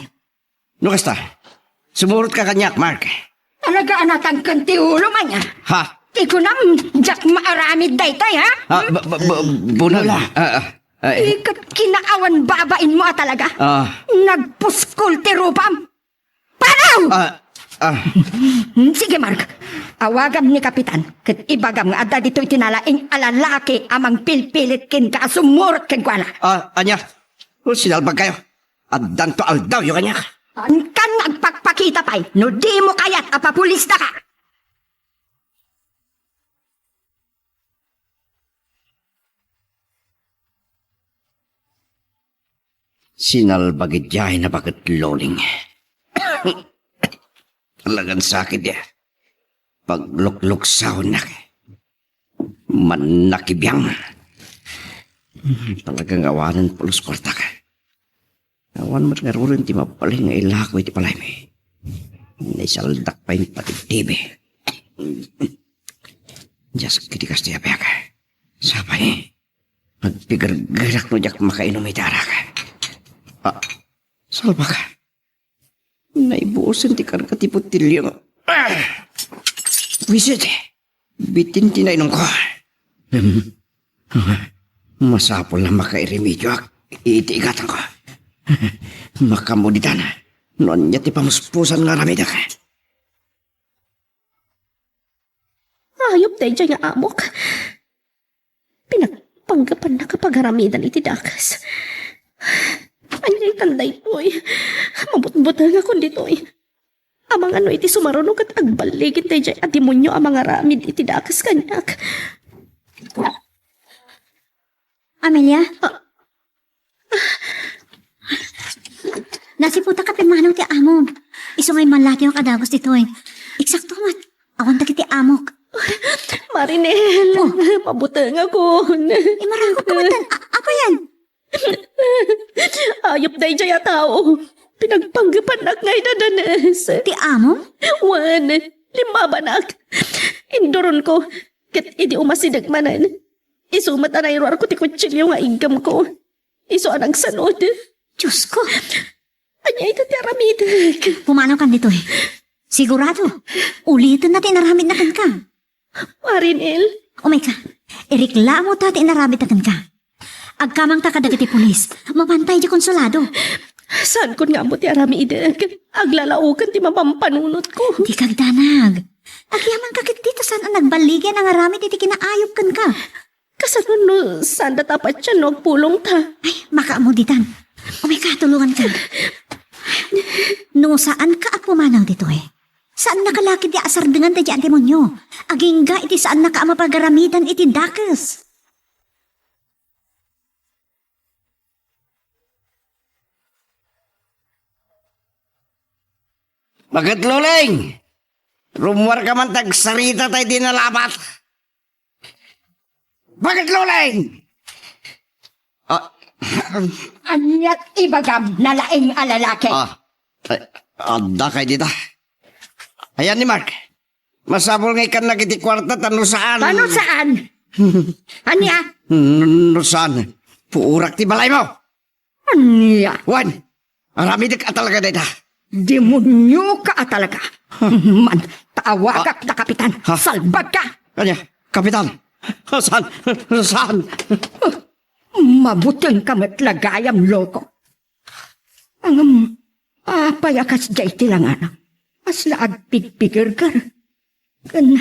No kasta, sumurot ka kaniak, Mark. Talaga a natangken ti ulo man ya. Ha? Ti kunam, diak maaramid daytoy, ha? Ah, ba, ba, ba, bunal. Lola. Ah, ah, ah, eh. Ikat kinaawan babain mo a talaga. Ah. Nagpuskol ti rupam. Panaw! Ah, ah. Hmm, sige, Mark. Awagam ni Kapitan, ket ibagam nga adda ditoy ti nalaing a lalaki a mangpilpilit kenka a sumurot kenkuana. Ah, ania? O, sinalbag kayo. Addanto aldawyo kaniak. Ankan nga agpakpakita pay no dimo kayat a papulisdaka. Sinalbag idiay nabaket, Loling. Talagan sakit ya. Paglukluksawnak. Mannakibiang. Hmm, talagang awanen pulos kwartak. Awan met ngaruden ti mabalin nga ilako iti balaymi. Naisaldak pay pati T V. Dias kiti kasta a biag. Sapay, agpigergerak no diak makainom iti arak. Ah, salbak. Naibusen ti karga ti botelya. Ah! Wisit. Bitin ti nainumko. Hmm. Masapul a makairemedioak iti igatangko. Makamuditan no ania ti pamuspusan nga aramidek. Ayup daydiay nga amok. Pinagpanggepannak a pagaramidan iti dakes. Ania itan daytoy? Mabutbutengakon ditoy. Amangan no iti sumaruno ket agballigen daydiay a demonio a mangaramid iti dakes kaniak. Amelia? Ah. Nasiputak a pimmanaw ti amom. Isu nga immalatiwak a dagus ditoy. Eksakto met. Awan dagiti amok. Marinel, oh. Mabutengakon. Imarakop ka met. A-, apayan? Ayup daydiay a tao. Pinagpanggepannak nga idadanes. Ti amom? Wen, limmabanak. Induronko. Ket idi umasideg manen, isu met a nairuarko ti kutsilio nga iggemko. Isu a nagsanud. Diosko! Ania ita ti aramidek? Pumanaw kan ditoy. Sigurado, ulitenna ti inaramidna kenka. Marinel. Umayka, ireklamo ta ti inaramidna kenka. Agkamangta kadagiti pulis. Mapantay ti konsulado. Saankon nga ammo ti aramidek. Aglalaoken ti mapampanunotko. Dika agdanag. Agyamanka ketdi ta saan a nagballigen a nangaramid iti kinaayup kenka. Kasano no saanda ta patian no agpulongta? Ay, makaammo ditan. Umayka, tulonganka. No saanka a pumanaw ditoy, saannaka la ketdi a sardengan daydiay a demonio. Agingga iti saannaka a mapagaramidan iti dakes. Baket, Loling! Rummuarka man ta agsarita ta idi nalabat. Baket, Loling! Ah. Aniat ibagam, nalaing a lalaki? Ah, ay, adda kay dita. Ayan ni Mark. Masapul nga ikkannak iti kuarta ta no saan. Ano saan? Ania? No, no saan. Puurak ti balaymo. Ania? Wen, aramidek a talaga dayta. Demonioka a talaga. Man, ta awagak da kapitan. Ha? Salbagka. Ania? Kapitan? Saan? Saan? Mabutengka met la gayam, loko. Ngem, apay a kasdiay ti langana? Kasla agpigpigerger. Ken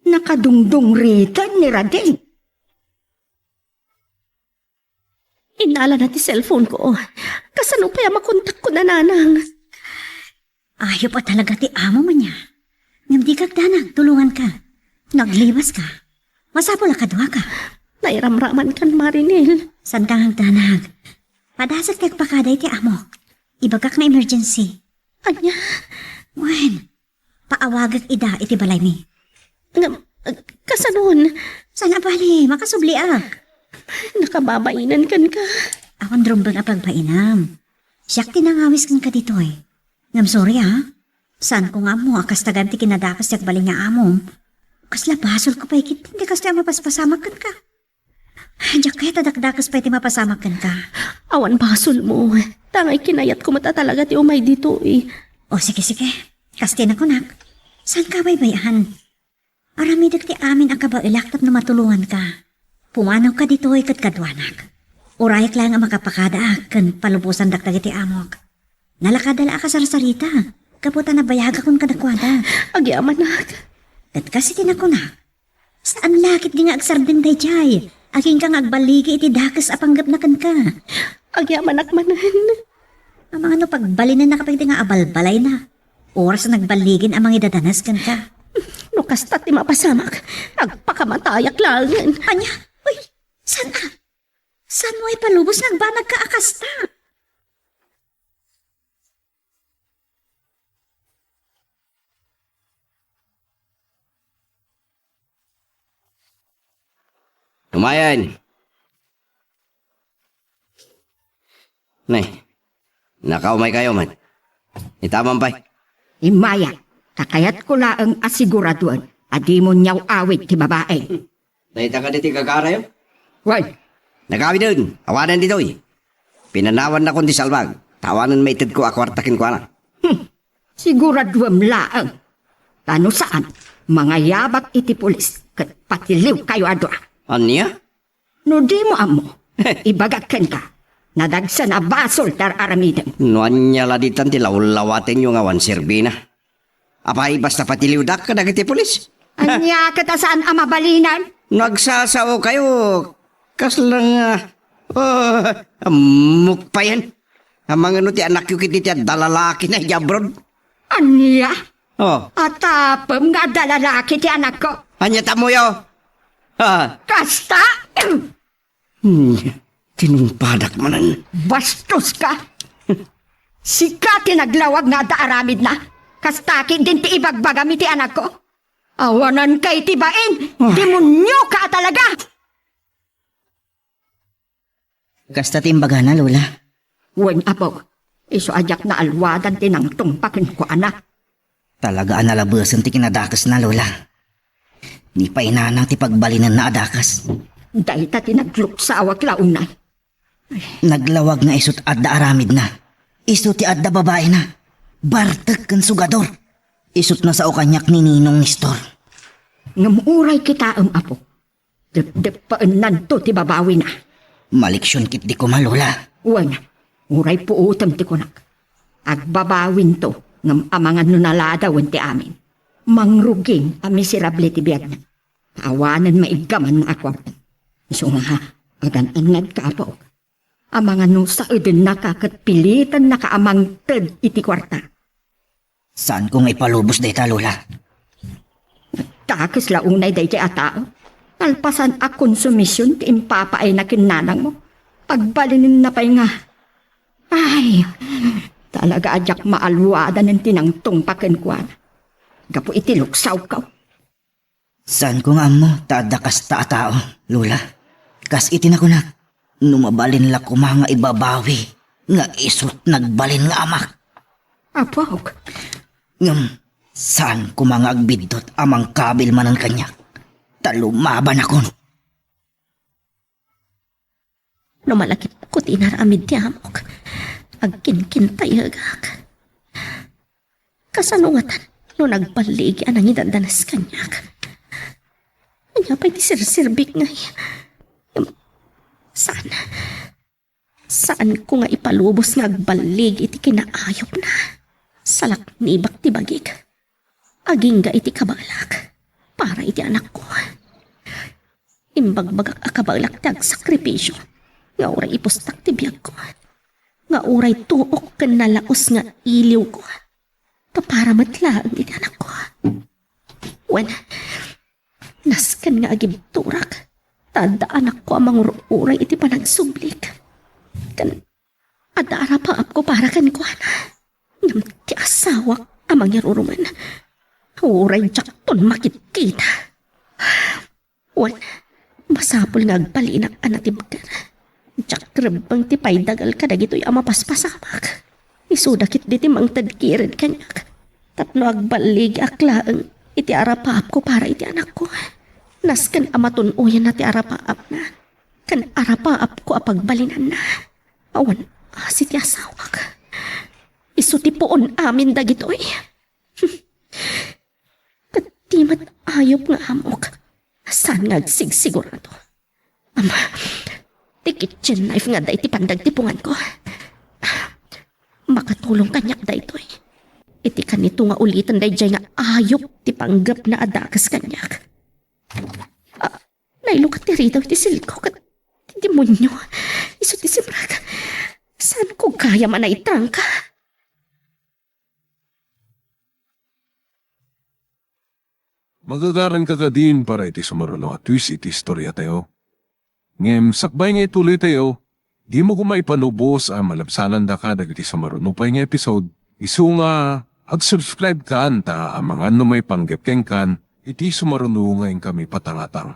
nakadungdungriten ni Rading. Inalana ti cellphone ko. Kasano pay a makontakko, nanang? Ayup a talaga ti amo man ya. Ngem dika agdanag, tulonganka. Naglibaska. Masapul a kaduaka. Nairamraman kan Marinel. Saanka nga agdanag. Padasek ti agpakada iti amok. Ibagak nga emergency. Ania? Wen, paawagek ida iti balaymi. Ngem, kasanon? Saan a bali, makasubliak. Nakababainan kenka. Awan rumbeng a pagbainam. Siak ti nangawis kenka ditoy. Ngem sorry, a. Saanko nga ammo a kasta gayam ti kinadakes ti agbalin nga amom. Kasla basolko pay ketdin ti kastoy a mapaspasamak kenka. Diak kayat a dakdakes pay ti mapasamak kenka. Awan basolmo. Ta ngay kinayatko met a talaga ti umay ditoy. O, sige, sige. Kas ti nakunak, saanka a baybay-an? Aramidek ti amin a kabaelak tapno matulonganka. Pumanawka ditoy ket kaduanak. Urayak laeng a makapakadaak ken palubosandak dagiti amok. Nalakada la a kasarsarita gapu ta nabayagakon kadakuada. Agyamanak. Ket kas iti nakunak, saan la ketdi nga agsardeng daydiay, agingga nga agballigi iti dakes a panggepna kenka. Agyamanak manen. Amangan no pagbalinennaka pay nga abalbalayna. Oras a nagballigin a mangidadanas kenka. No kasta ti mapasamak, agpakamatayak laengen. Ania? Uy, saan a? Saanmo a ipalubos nga agbanagka a kasta? Tumayen! Nay, nakaumaykayo met. Itaman pay. Immaya, ta kayatko laeng a siguraduen a dimo niyaw-awid ti babai. Dayta kadi ti gagarayo? Wen. Nagawiden, awanen ditoy. Pinanawannakon ti salbag, ta awanen maitedko a kuarta kenkuana. Hmm. Siguraduem laeng. Ta no saan, mangayabak iti pulis ket patiliwkayo a dua. Ania? No dimo ammo, ibagak kenka, nadagsen a basol ti ar-aramidem. No ania la ditan ti lawlawatenyo nga awan serbina? Apay, basta patiliwdak kadagiti pulis? Ania ket a saan a mabalinen? No agsasaokayo, kasla nga, oh, ammok payen. Amangan no ti anakyo ket iti adda lalakina iti abroad. Ania? Oh. Atapem nga adda lalaki ti anakko. Ania tammoyo? Ha? Kasta? Hmm, tinungpadak manen. Bastoska! Sika ti naglawag nga adda aramidna. Kasta ketdin ti ibagbagam iti anakko. Awananka iti bain. Ah. Demonioka a talaga! Kasta ti imbagana, Lola. Wen, apo. Isu a diak naaluadan ti nangtungpa kenkuana. Talaga a nalabesen ti kinadakesna, Lola. Ni pay nanang ti pagbalinenna a dakes. Dayta ti nagluksawak la unay. Naglawag nga isut adda aramidna. Isu ti adda babaina. Bartek ken sugador. Isut nasao kaniak ni Ninong Nestor. Ngem uray kitaem, apo. Depdeppaennanto ti babawina. Maleksion ketdi koma, Lola. Wen, uray puotem ti kunak. Agbabawinto, ngem amangan no naladawen ti amin. Mangruging a miserable ti biagna. Awanen maiggamanna a kuarta. Isu nga, agan-annadka, apo. Amangan no saedennaka ket pilitennaka a mangted iti kuarta. Saanko nga ipalubos dayta, Lola. Nagdakes la unay daydiay a tao. Nalpasan a konsumision ti impapaayna ken nanangmo. Pagbalinenna pay nga, ay, talaga a diak maaluadanen ti nangtungpa kenkuana. Gapu iti luksawko. Saanko nga ammo ta adda kasta a tao, Lola. Kas iti nakunak, no mabalin la koma nga ibabawi nga isut nagbalin nga amak. Apok. Ngem, saan koma nga agbiddut a mangkabil manen kaniak, ta lumabanakon. No malagipko ti inaramid ti amok, agkinkintayegak. Kasano ngatan no nagballigi a nangidadanas kaniak? Ania pay ti serserbik ngay? Saan. Saanko nga ipalubos nga agballig iti kinaayupna. Salaknibak ti bagik. Agingga iti kabaelak para iti anakko. Imbagbagak a kabaelak ti agsakripisio nga uray ipustak ti biagko, nga uray tuok ken nalaus nga iliwko, ta para met laeng iti anakko. Wen, nasken nga agibturak, ta adda anakko a mangur-uray iti panagsublik. Ken adda arapaapko para kenkuana. Ngem ti asawak a mangirurumen, uray diakton makitkita. Wen, masapul nga agbalinak a natibker. Diak rebbeng ti paidagal kadagitoy a mapaspasamak. Isuda ketdi ti mangted kired kaniak tapno agballigiak laeng iti arapaapko para iti anakko. Nasken a matun-oyenna ti arapaapna ken arapaapko a pagbalinanna. Awan asi ti asawak. Isu ti puon amin dagitoy. Ket di met ayup nga amok. Saan nga agsigsigurado? Ama, ti kitchen knife nga adda iti pandagtipunganko. Makatulong kaniak daytoy. Iti kanito nga uliten daydiay nga ayup ti panggepna a dakes kaniak. Ah, nailukat ti ridaw iti silko ket ti demonio. Isu ti simrek. Saanko gayam a naitrangka? Magagaranka kadin para iti sumaruno a twist iti istoriatayo. Ngem sakbay nga ituloytayo, dimo koma ipalubos a malabsanandaka dagiti sumaruno pay nga episode, isu nga ag-subscribe kan ta amangan no maipanggep kenkan iti sumaruno nga inkami patangatang.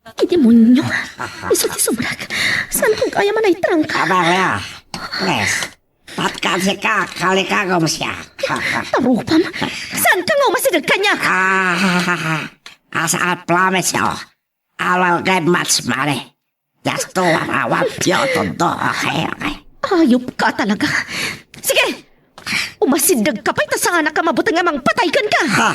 Ti demonio. Isu ti sumrek. Saanko gayam a naitrangka? Amelia, please, patkan sika, kalikagom siak. Tarupam. Saanka nga umasideg kaniak? Ah, as I promise you, I will give much money. Just to what I want you to do, okay, okay? Ayup ka talaga. Sige! Umasideg ka pay ta saanak a mabuteng a mangpatay kenka. Ha?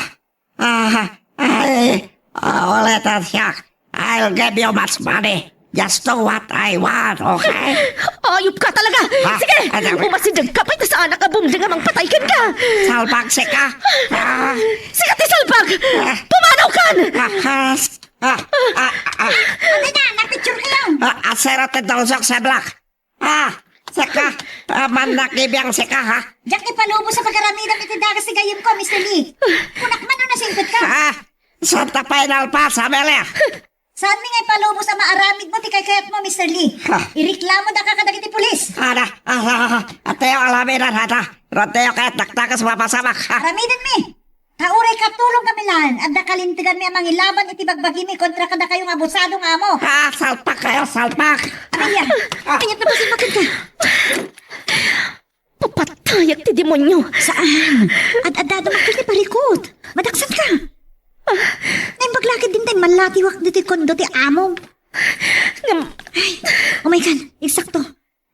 Ah, ay, ah, ulit, ah, siak. I'll give you much money. Just do what I want, okay? Ayup ka talaga! Ha? Sige! Ano? Umasideg ka pay ta saanak a bumdeng a mangpatay kenka! Salbag sika! Ah, Sika ti salbag! Ah. Pumanaw kan! Ah, ah, ah, ah, ah. Ano na? Napicture kayo! Ah, asera ti dosok sa black. Ah, sika, ah, mannakibiang sika, ha? Diak ipalubos a pagaramidam iti dagas ti gayyemko, Mister Lee. Kunak man no nasingpet ka. Ah, Santa Final Pass, Amelia. Saan mi nga ipalubos a maaramid mo ti kaykayat mo, Mister Lee? Ha? Ireklamo daka kadagiti pulis. Ada, ah, ah, ah, atayo alaminan, ada. Rantayo kayat dakdakas mapasamak, ha? Aramiden mi. Ta uray katulong kami laeng, adda kalintegan mi a mangilaban iti bagbagi mi kontra kadakayo nga abusado nga amo. Ah, salpak kayo, salpak! Amelia, ah. Kayat na pasin makan ka. Papatayak ti demonyo! Saan? Ad-adda dumakkel ti parikut. Madaksan ka. Ah. Naimbag lakit din tayo manlatiwak ditoy kondo ti amom. Ngam. Ay, umay kan, eksakto.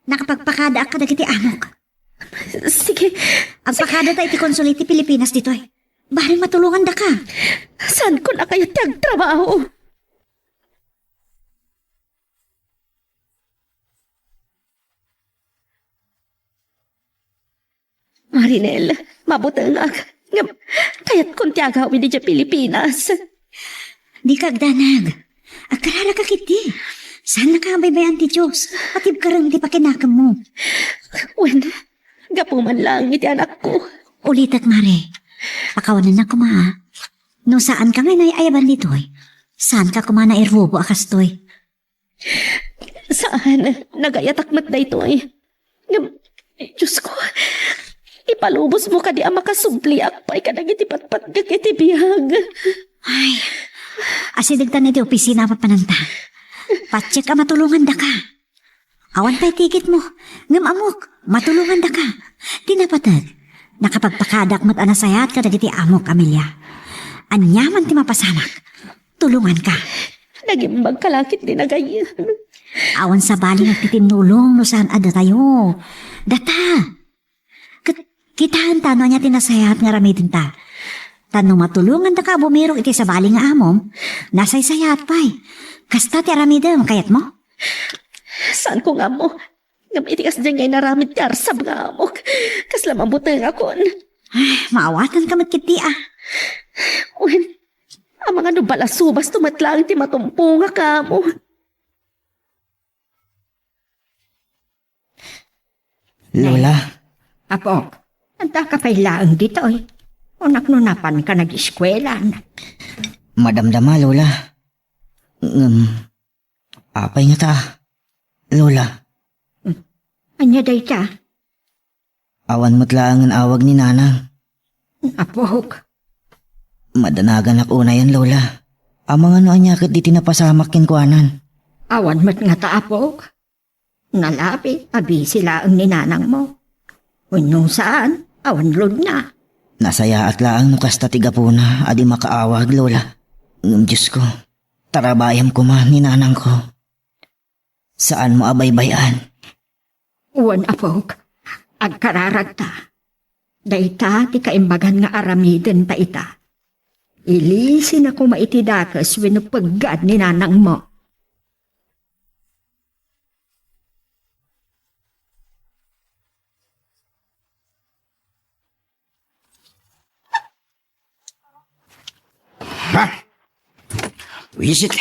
Nakapagpakadaak kadagiti amok. Sige. Agpakada ta iti konsul iti Pilipinas ditoy. Bareng matulongan daka. Saan ko na kaya ti agtrabaho? Marinel, mabutengak. Ngem, kayatkon ti agawid idiay Pilipinas. Dika agdanag. Agkararaka ketdi. Saannaka a baybay-an ti Dios. Patibkaren ti pakinakemmo. Wen, gapu man laeng iti anakko. Ulitek, Mare. Pakawanennak koma, a. No saanka nga inay-ayaban ditoy, saanka koma nairubo a kastoy. Saan, nagayatak met daytoy. Ngem, Diosko, ipalubosmo kadi a makasubliak pay kadagiti patpatgek iti biag. Ay, asidegtan iti opisina a papananta. Patiek a matulongandaka. Awan pay tikitmo, ngem ammok, matulongandaka. Ti napateg, nakapagpakadaak met a nasayaat kadagiti ammok, Amelia. Aniaman ti mapasamak, tulonganka. Nagimbagka la ketdi nagayyem. Awan sabali nga agtitinnulong no saan a datayo. Data. Ket kitaenta no ania ti nasayaat nga aramidenta. Ta no matulongandaka a bumirok iti sabali nga amom, nasaysayaat pay. Kasta ti aramidem, kayatmo? Saanko nga ammo. Ngem iti kasdiay nga inaramid ti arsab nga amok, kasla mabutengakon. Ay, maawatanka met ketdi, a. Wen, amangan no balasubas to met laeng ti matumpongak nga ammo. Lola. Apok, adda ka pay laeng ditoy. Unak no napanka nag-eskuela. Madamdama, Lola. Ngem, apay ngata, Lola? Hmm. Ania dayta? Awan met laengen awag ni Nanang. Apok. Madanaganak unayen, Lola. Amangan no ania ketdi ti napasamak kenkuanan. Awan met ngata, apok? Nalabi a bisi laeng ni nanangmo. Wenno saan, awan lugna. Nasayaat laeng no kasta ti gapuna a di makaawag, Lola. Ngem Diosko, tarabayam koma ni nanangko. Saanmo a baybay-an. Wen, apok, agkararagta. Dayta ti kaimbagan nga aramidenta ita. Ilisina koma iti dakes wenno peggad ni nanangmo. Ha? Wisit.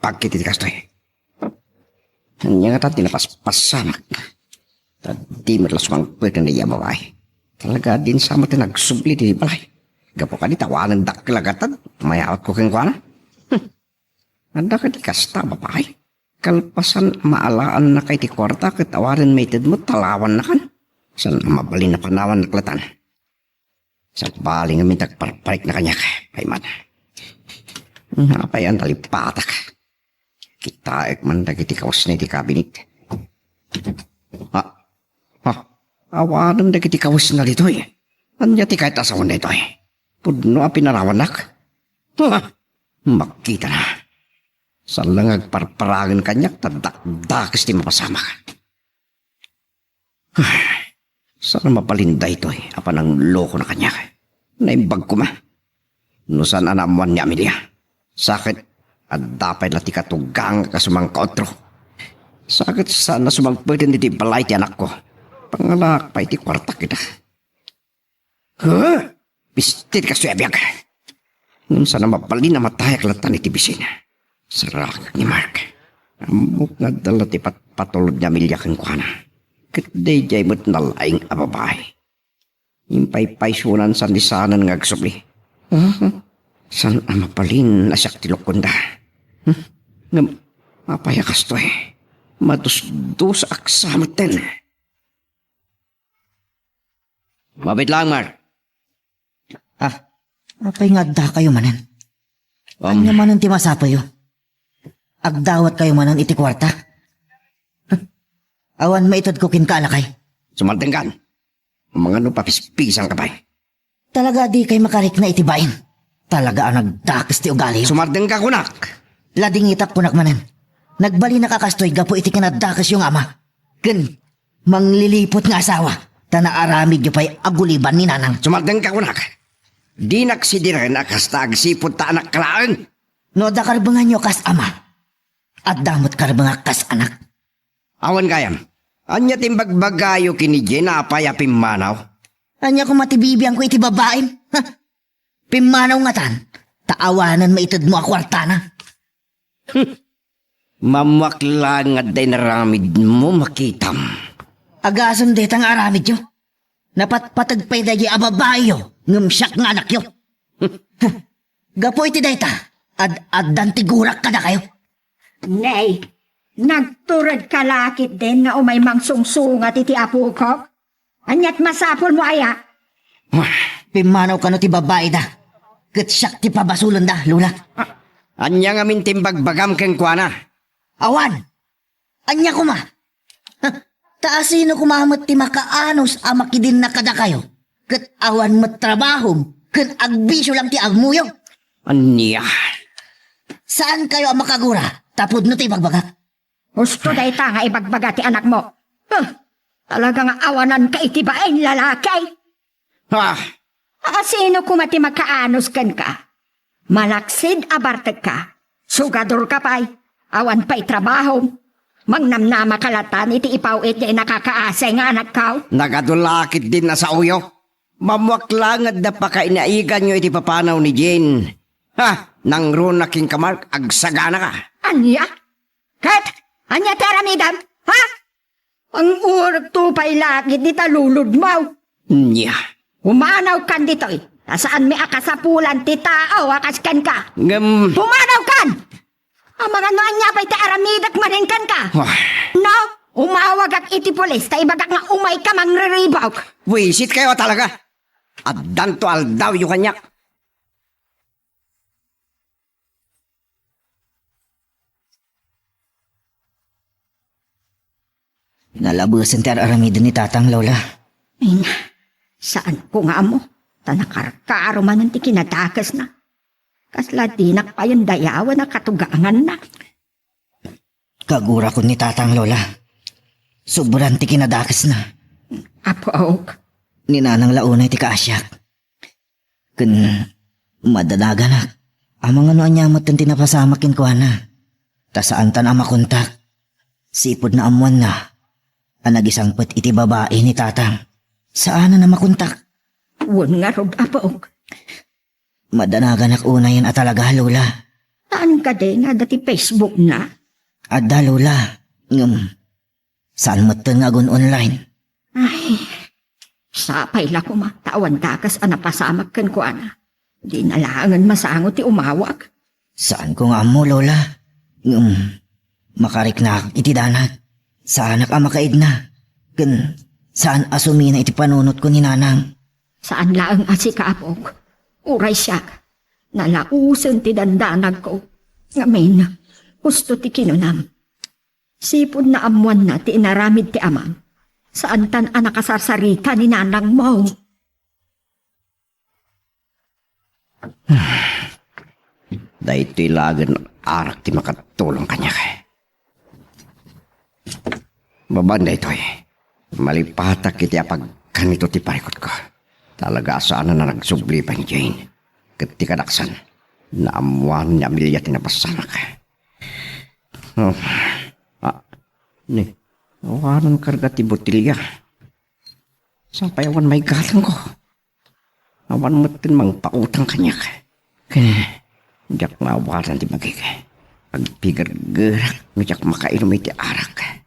Bakit iti kastoy? Ania ngata ti napaspasamak? Ta di met la sumangpet daydiay a babai. Talaga, dinak sa met ti nagsubli ti balay. Gapu kadi ta awanen dakkel a gatad, mayawatko kenkuana. Hmm. Adda kadi kasta a babai? Kalpasan a maalaannaka iti kuarta ket awanen maitedmo, talawannakan. Saan a mabalin a panawannak latan. Sabali ngamin ti agparparikna kaniak, pay man. Apay a nalipatak? Kitaek man dagiti kawesna iti kabinet. Ha? Ha? Awanen dagiti kawesna ditoy. Ania ti kayat a sawen daytoy? Pudno a pinarawannak? Ha? Makitana. Saan la nga agparparagen kaniak ta dakdakes ti mapasamak. Saan a mabalin daytoy a pananglokona kaniak? Naimbag koma. No saan a naammoan ni Amelia, sa ket adda pay la ti katugangak a sumangkaotro. Sa ket saan a sumangpeten iti balay ti anakko. Pangalaak pay ti kuartak ita. Huh? Bisti ti kastoy a biag. Ngem saan a mabalin a matayak latan iti bisin. Sarakak ni Mark. Ammok nga adda la ti patpatulod ni Amelia kenkuana. Ket daydiay met nalaing a babai. Impaypaysonan sandiay saanen nga agsubli. Aha. Saan a mabalin a siak ti lokkonda. Hmm? Ngem apay a kastoy? Madusdosaak sa metten. Mabiit laeng, Mark. Ah, apay nga addakayo manen? Um, Ania manen ti masapulyo? Agdawatkayo manen iti kuarta? Awan maitedko kenka a lakay. Sumardengkan. Mangano papispisangka pay? Talaga a dikay makarikna iti bain. Talaga a nagdakes ti ugaliyo. Sumardengka kunak. Ladingitak kunak manen. Nagbalinak a kastoy gapu iti kinadakesyo nga ama. Ken mangliliput nga asawa, ta naaramidyo pay a guliban ni nanang. Sumardengka kunak. Dinak sidiren a kasta agsipud ta anakka laeng. No adda karbenganyo kas ama, adda met karbengak kas anak. Awan gayam. Ania ti imbagbagayo ken ni Jane a apay a pimmanaw? Ania koma ti bibiangko iti babaim? Ha? Pimmanaw ngatan, ta awanen maitedmo a kuartana. Mammuak laeng nga adda inaramidmo, makitam. Agasem dayta nga aramidyo. Napatpateg pay daydiay a babaiyo, ngem siak nga anakyo. Gapu iti dayta, ad-addan ti gurak kadakayo. Nay, nagturedka la ketdin nga umay mangsungsungat iti apokok? Aniat masapulmo aya? Pimmanaw kano ti babaida, ket siak ti pabasolenda, Lola. Ania ngamin ti imbagbagam kenkuana? Awan. Ania koma? Ha? Ta asino koma met ti makaanus a makidinna kadakayo? Ket awan met trabahom ken agbisio lang ti ammoyo. Ania? Saankayo a makagura ta pudno ti ibagbagak. Husto dayta nga ibagbaga ti anakmo. Huh! Talaga nga awananka iti bain, lalaki. Ha? Asino koma ti makaanus kenka? Malaksid a bartekka. Sugadorka pay. Awan pay trabahom. Mangnamnamaka latan iti ipaw-it nga inakakaasay nga anakkaw. Nagadu la ketdin a saoyo. Mammuak laeng nga adda pakainaiganyo iti papanaw ni Jane. Ha? Nangruna kenka, Mark, agsaganaka. Ania? Ket ania ti aramidem? Ha? Ang urekto pay la ketdi ta luludmaw. Nia. Pumanawkan ditoy, ta saanmi a kasapulan ti tao a kas kenka. Ngem pumanawkan! Amangan no ania pay ti aramidek manen kenka. Wah. No, umawagak iti pulis ta ibagak nga umayka mangriribaw. Buisit kayo talaga. Addanto aldawyo kaniak. Nalabesen ti ar-aramiden ni Tatang, Lola. Ay na, saanko nga ammo, ta nakarkaro manen ti kinadakesna. Kasla dinak payen dayawen a katuganganna. Kagurakon ni Tatang, Lola. Sobran ti kinadakesna. Apok. Ni Nanang la unay ti kaasiak. Ken madanaganak. Amangan no ania met ti napasamak kenkuana. Ta saantan a makontak. Sipud naammoanna a nagisangpet iti babai ni Tatang. Saanen a makontak. Wen ngarud, Apok. Madanaganak unayen a talaga, Lola. Saan kadi nga adda ti Facebook na? Adda, Lola. Ngem, saan metten nga agun-online. Ay, sapay la koma ta awan dakes a napasamak kenkuana. Di na laengen masango ti umawag. Saanko nga ammo, Lola. Ngem, makariknak iti danag. Saanak a makaidna. Ken saan a sumina iti panunotko ni Nanang. Saan laeng a sika, Apok. Uray siak. Nalaosen ti dandanagko. Ngamin, husto ti kinunam. Sipud naammoanna ti inaramid ti amam, saantan a nakasarsarita ni nanangmo. Daytoy laengen arak ti makatulong kaniak. Babaen daytoy, malipatak iti apagkanito ti parikutko. Talaga a saanen a nagsubli pay ni Jane. Ket ti kadaksan, naammoan ni Amelia ti napasamak. Oh. Ah, ni, awanan karga ti botelya. Sapay awan maigatangko. Awan metten mangpautang kaniak. Ket diak maawanan ti bagik. Agpigergerak no diak makainom iti arak.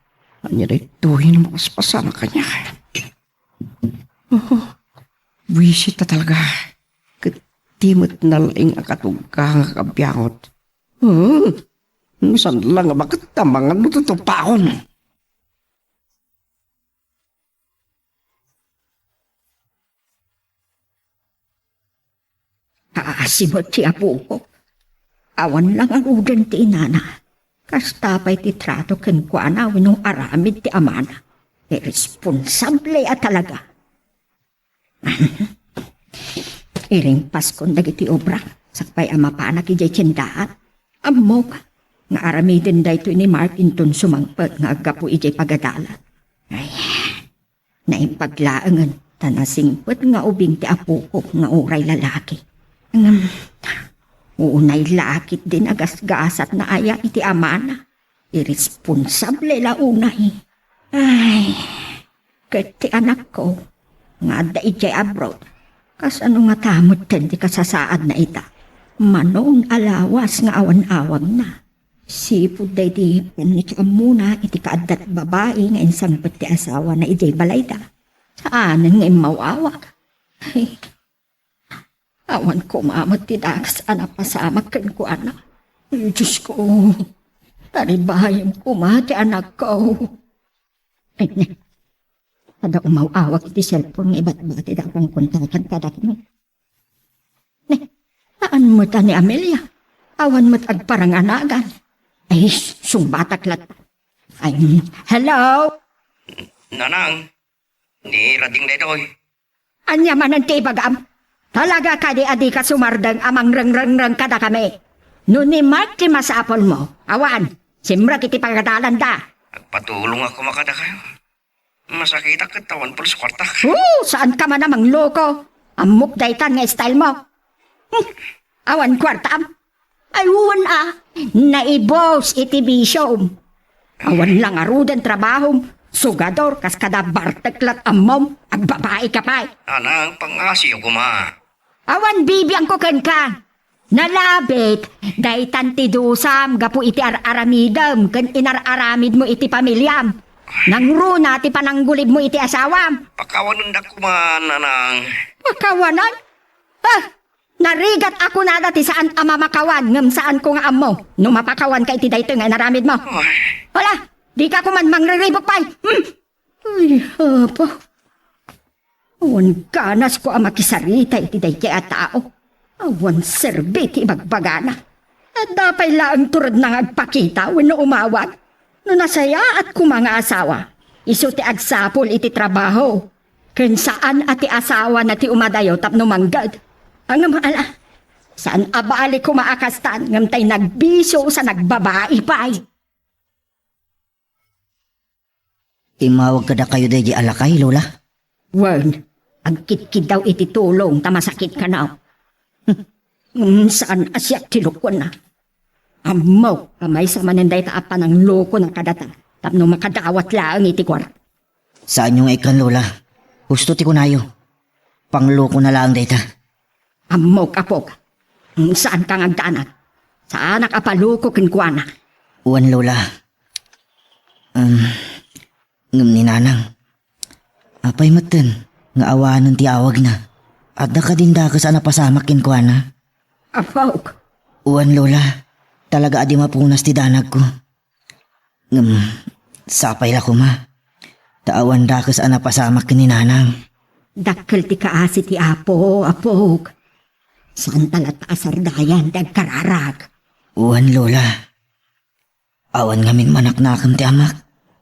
Ania daytoy no mapaspasamak kaniak? Oh, buisit ta talaga. Ket di met nalaing a katugang a kabiangot. Hmm. Saan la nga baket ta mangan no tutupakon? Kaasi met ti apoko. Awan la ngaruden ti inana. Kasta pay ti trato kenkuana wenno aramid ti amana. Irresponsable a talaga. Iring Paskon dagiti obra, sakbay a mapanak idiay tiendaan. Ammok nga aramiden daytoy ni Mark inton sumangpet nga aggapu idiay pagadalan. Ay, naimbag laengen ta nasingpet nga ubing ti apoko nga uray lalaki. Ngem, unay la ketdi nagasgasatna aya iti amana. Irresponsable la unay. Ay, ket ti anakko nga adda idiay abroad, kasano ngata metten ti kasasaadna ita? Manon a lawas nga awan awagna. Sipud daydi pannakaammona iti kaaddat babai nga insangpet ti asawana idiay balayda. Saanen nga immaw-awag. Ay, awan koma met ti dakes a napasamak kenkuana. Ay, Diosko, taribayem koma ti anakko. Ay, ne. Adda umaw-awag iti cellphone nga ibatbatida a pangkontakan kadakami. Ne, saan met a ni Amelia? Awan met agparanganagan. Ay, sungbatak latta. Ay, hello? Nanang, ni Rading daytoy. Ania manen ti ibagam? Talaga kadi a dika sumardeng a mangrengrengreng kadakami? No ni Mark ti masapulmo, awan, simrek iti pagadalanda. Agpatulong a koma kadakayo. Masakitak ket awan pulos kuartak. Oh, saan ka man a mangloko? Ammok daytan nga style mo. Hmm, awan kuartam? Ay, wen a, naibos iti bisiom. Awan la ngaruden trabahom, sugador kas kada bartek lat ammom, agbabai ka pay. Anang pangasiyo koma. Awan bibiangko kenka. Nalabit, daytan ti dusam gapu iti ar-aramidem ken inar-aramidmo iti pamiliam. Nangruna ti pananggulibmo iti asawam. Pakawanendak koma, Nanang. Pakawanan? Ah, narigat a kunada ti saan a mamakawan ngem saanko nga ammo no mapakawanka iti daytoy nga inaramidmo. Ay. Hala, dika koman mangriribuk pay. Hmm. Ay, apo. Awan ganasko a makisarita iti daytoy a tao. Awan serbi ti ibagbagana. Adda pay laeng turedna nga agpakita wenno umawag. No nasayaat koma nga asawa, Isu ti agsapul iti trabaho. Ken saan a ti asawana ti umadayo tapno mangged. Ngem ala, saan a bali koma a kastan, ngem tay nagbisio sa nagbabai pay. Immawag kadakayo daydi a lakay, Lola? Wen, agkitkiddaw iti tulong ta masakit kano. Ngem saan a siak ti lokoenna. Ammok a maysa manen dayta a pananglokona kadata tapno makadawat laeng iti kuara. Saanyo nga ikkan, Lola. Husto ti kunayo. Panglokona laeng dayta. Ammok, apok. Saanka nga agdanag. Saanak a paloko kenkuana. Wen, Lola. Um, ngem ni Nanang. Apay metten nga awanen ti awagna? Adda kadin dakes a napasamak kenkuana? Apok. Wen, Lola. Talaga a di mapunas ti danagko. Ngem, sapay la koma. Ta awan dakes a napasamak ken ni Nanang. Dakkel ti kaasi ti Apo, apok. Saanta latta a sardayan ti agkararag. Wen, Lola. Awan ngamin manaknakem ti amak.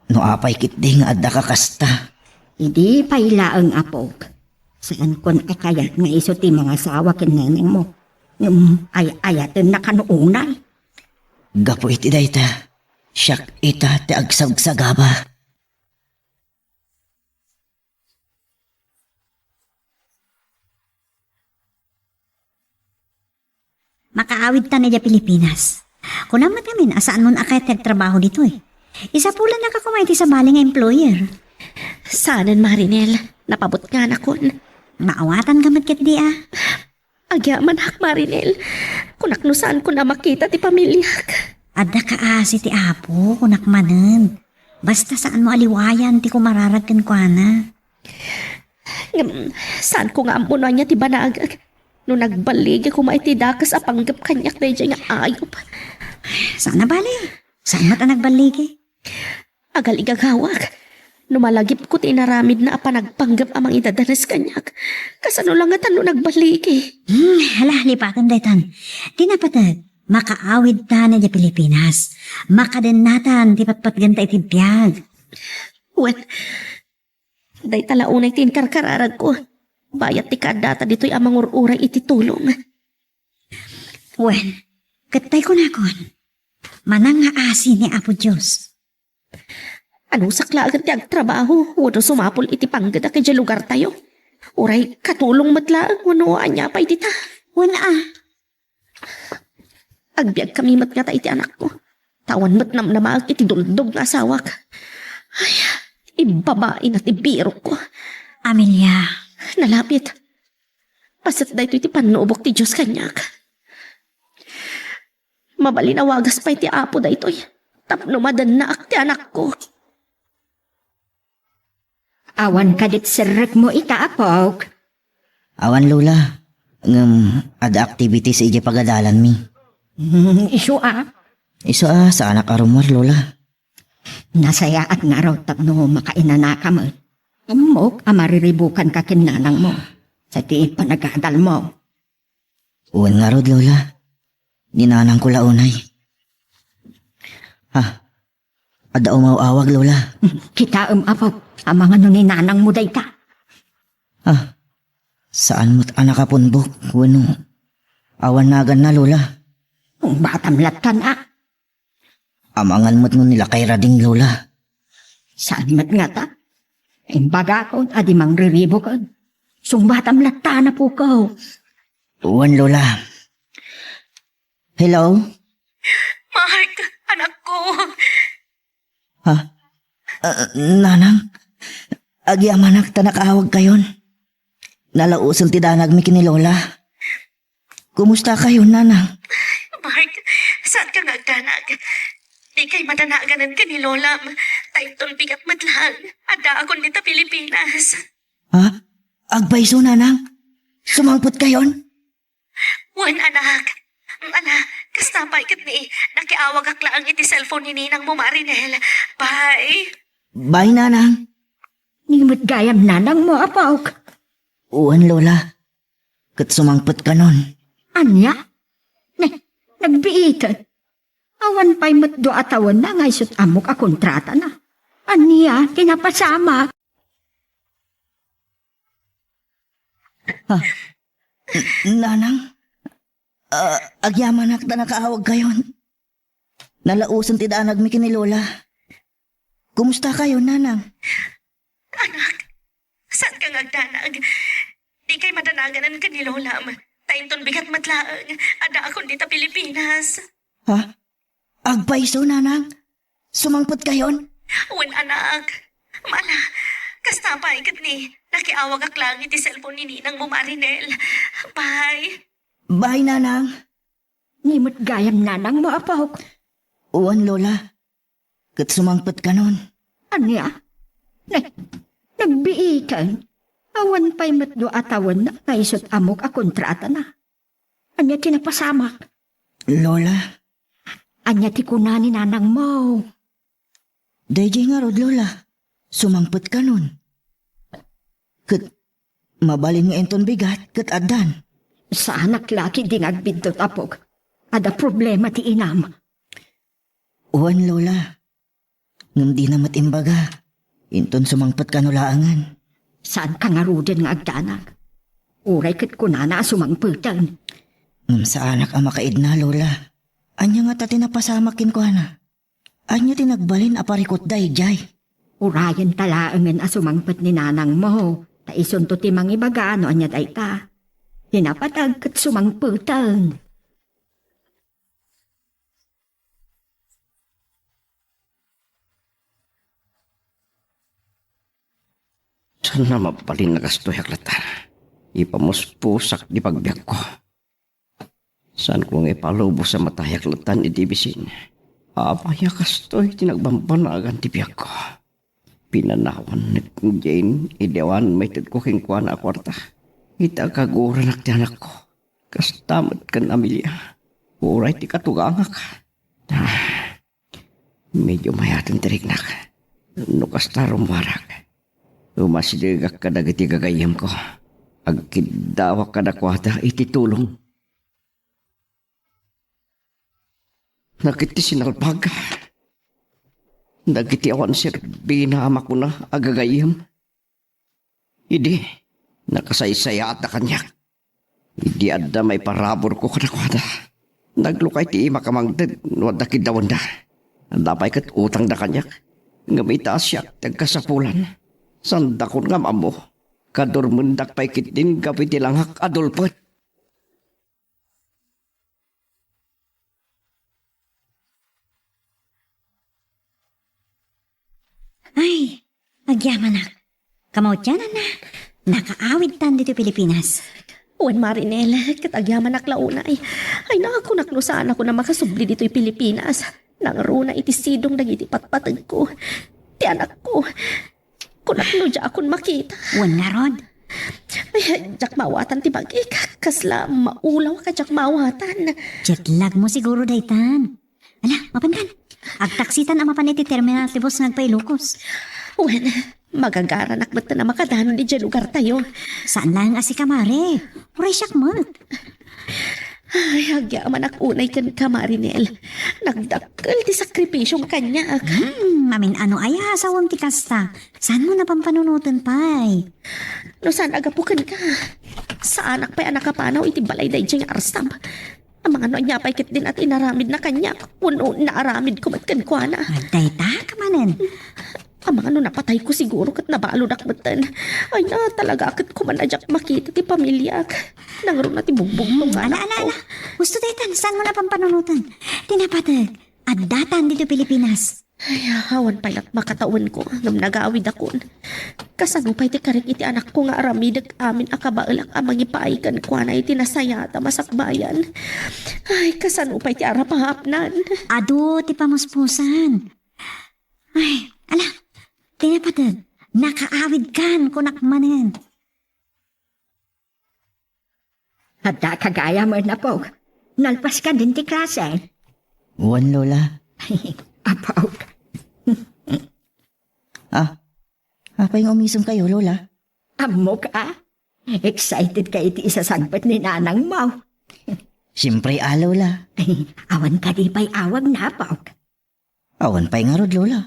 No apay ketdi nga adda ka kasta. Idi pay laeng, apok. Saankon a kayat nga isu ti mangasawa ken nanangmo. Ngem ay-ayatenna kano unay. Gapu iti dayta, siak ita ti agsagsagaba. Makaawidtan idiay Pilipinas. Kunam met ngamin a saanmon a kayat ti agtrabaho ditoy. Isapulannaka koma iti sabali nga employer. Saanen, Marinel. Napabutnganakon. Maawatanka met ketdi a. Agyamanak, Marinel. Kunak no saankon a makita ti pamiliak. Adda kaasi ti Apo, kunak manen. Basta saanmo a liwayan ti kumararag kenkuana. Ngem, saanko nga ammo no ania ti banagak. No nagbaligi koma iti dakes a panggep kaniak daydiay nga ayup. Saan a bale. Saan met a nagbaligi. Agaligagawak. No malagipko ti inaramidna a panagpanggep a mangidadanes kaniak, kasano la ngata no nagbaligi? Hmm, hala, lipatem daytan. Ti napateg, makaawidtan idiay Pilipinas. Makadennatan ti patpatgenta iti biag. Wen, dayta la unay ti inkarkararagko. Bayat ti kaaddata ditoy a mangur-uray iti tulong. Wen, ket tay kunakon, manang nga asi ni Apo Dios. Anusak laeng ti agtrabaho wenno sumapul iti panggedak idiay lugartayo? Uray katulong met laeng wenno ania pay dita? Wen a. Agbiagkami met ngata iti anakko. Ta awan met namnamaek iti duldog nga asawak. Ay, ibabaina ti birokko. Amelia. Nalapit. Paset daytoy ti pannubok ti Dios kaniak. Mabalin a wagas pay ti Apo daytoy tapno madennaak ti anakko. Awan kadit serrekmo ita, apok? Awan, Lola. Ngem, adda activities idiay pagadalanmi. Hmm, isu a? Isu a, saanak a rummuar, Lola. Nasayaat ngarud tapno makainanaka met. Ammok a mariribukanka ken nanangmo. Sa ti panagadalmo. Wen ngarud, Lola. Ni nanangko la unay. Ha? Adda umaw-awag, Lola. Kitaem, apok, amangan no ni nanangmo dayta. Ha? Saan met a nakapunbok, wenno awan naganna, Lola? Batam lattan a. Amangan met no ni Lakay Rading, Lola. Saan met ngata? Imbagakon a di mangriribuken. Sungbatam latta, apuko. Wen, Lola. Hello? Mark, anakko. Ha? Ah, Nanang? Agyamanak ta nakaawagkayon. Nalausel ti danagmi ken ni Lola. Kumusta kayo, Nanang? Mark, saan ka nga agdanag? Di kay madanaganan ka ni Lolam. Ta inton bigat met laeng, addaakon dita Pilipinas. Ha? Agpayso, Nanang? Sumangpet kayon? Wen, anak. Ala, kasta pay ket ni, nakiawagak laeng iti cellphone ni ninang mo, Marinel. Bye. Bye, Nanang. Ni met gayam nanang mo, apok? Wen, Lola. Ket sumangpet kanon. Ania? Ne, nagbiiten. Awan pay met dua a tawenna nga isu ti ammok a kontratana. Ania ti napasamak? Ha? N-, Nanang? Ah, agyamanak ta nakaawagkayon. Nalaosen ti danagmi ken ni Lola. Kumusta kayo, Nanang? Anak, saan ka nga agdanag? Di kay madanaganan ken ni Lolam. Ta inton bigat met laeng, addaakon dita Pilipinas. Ha? Agpayso, Nanang? Sumangpet kayon? Wen, anak. Mala, kasta pay ket ni, nakiawagak lang iti cellphone ni ninang mo, Marinel. Bye. Bye, Nanang. Ni met gayam nanang mo, apok? Wen, Lola. Ket sumangpet kanon. Ania? Nag-, nagbiiten? Awan pay met dua a tawen nga isut' ammok a kontratana. Ania ti napasamak? Lola. Ania ti kuna ni nanang mo? Daydiay ngarud, Lola. Sumangpet kanon. Ket mabalin nga inton bigat ket addan. Saanak la ketdi nga agbiddut, apok. Adda problema ti inam. Wen, Lola. Ngem dina met imbaga. Inton sumangpet kano laengen. Saanka ngaruden nga agdanag? Uray ket kunana a sumangpeten. Ngem saanak a makaidna, Lola. Ania ngata ti napasamak kenkuana? Ania ti nagbalin a parikutda idiay? Urayenta laengen a sumangpet ni nanang mo, ta isunto ti mangibaga no ania dayta. Hinapatag ket sumangpeten. Saan a mabalin a gastoyak latta? Ipamuspusak ti pagbiagko. Saanko nga ipalubos a matayak latta iti bisin. Apay a kastoy ti nagbambanagan ti biagko? Pinanawan ni Jane idi awan maitedko kenkuana a kuarta. Ita kaguranak ti anakko. Kasta met ken Amelia. Uray ti katugangak. Ah, medyo mayaten ti riknak. No kasta, rummuarak. Umasidegak kadagiti gagayyemko. Agkiddawak kadakuada iti tulong. Dagiti sinalbag. Dagiti awan serbina a makuna a gagayyem. Idi, nakasaysayatda kaniak. Idi adda maiparaburko kadakuada. Naglukay ti imak a mangted no adda kiddawenda. Adda pay ket utangda kaniak. Ngem ita a siak ti agkasapulan. Saandakon nga maammo. Kadurmendak pay ketdin gapu iti langak a dulpet. Ay, agyamanak. Kamaudiananna, nakaawidtan ditoy Pilipinas. Wen, Marinel, ket agyamanak la unay. Ay, nakunak no saanakon a makasubli ditoy Pilipinas. Nangruna iti sidong dagiti patpategko. Ti anakko. Kunak no diakon makita. Wen ngarud? Ay, diak maawatan ti bag-ik. Kasla maulawak a diak maawatan. Jetlag mo siguro daytan. Ala, mapankan. Agtaksitan a mapan iti terminal ti bus nga agpa-Ilocos. Wen, magagaranak met a makadanon idiay lugartayo. Saan laeng a sika, Mare. Uray siak met. Ay, agyamanak unay kenka, Marinel. Nagdakkel ti sakripisiom kaniak. Hmm, amin-ano aya a sawem ti kasta. Saanmo a pampanunoten pay? No saan a gapu kenka, saanak pay a nakapanaw iti balay daydiay nga arsam. Amangan no ania pay ketdin a ti inaramidna kaniak, wenno naaramidko met kenkuana. Dayta ka manen. Amangan no napatayko siguro ket nabalodak metten. Ay na, talaga ket koma a diak makita ti pamiliak. Nangruna ti bugbugtong nga anakko. Hmm, ala, ala, ala. Husto daytan, saanmo a pampanunoten? Ti napateg, addatan ditoy Pilipinas. Ay, awan pay la makatawenko, ngem nagawidakon. Kasano pay ti karik iti anakko nga aramidek amin a kabaelak a mangipaay kenkuana iti nasayaat a masakbayan? Ay, kasano pay ti arapaapnan? Adu ti pamuspusan. Ay, ala, ti napateg, nakaawidkan, kunak manen. Adda ka gayam, apok. Nalpas ka din ti klase. Wen, Lola. Apok. Ah, apay nga umisem kayo, Lola? Ammok, a? Excited ka iti isasangpet ni nanang mo. Siyempre, a, Lola. Awan kadi pay awag na, apok? Awan pay ngarud, Lola.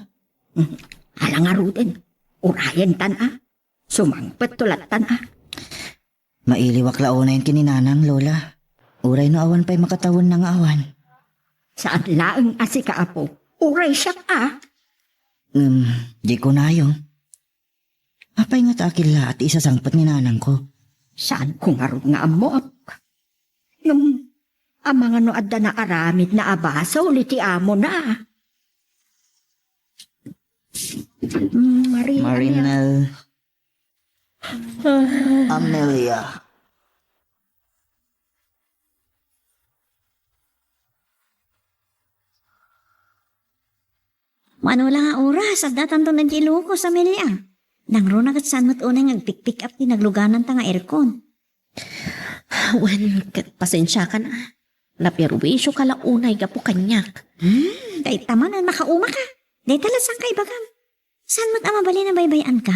Ala ngaruden, urayentan a. Sumangpetto lattan a. Mailiwak la unayen ken ni Nanang, Lola. Uray no awan pay makatawenna nga awan. Saan laeng a sika, apo. Uray siak a. Ngem, di kunayo. Apay ngata a killa ti isasangpet ni nanangko? Saanko ngarud nga ammo, apok. Ngem, amangan no adda naaramidna a basol iti amona. Mm, Marinel. Marinel. Amelia. Mano la nga oras, addatanto na di Ilocos, Amelia. Nangruna ket saan met unay nga agpikpik-up ti naglugananta nga aircon. Wen, ket pasensiakan a. Naperwisyoka la unay gapu kaniak. Hmm, dayta manen, makaumaka. Dayta la saan ka ibagam. Saan met a mabalin a baybay-anka?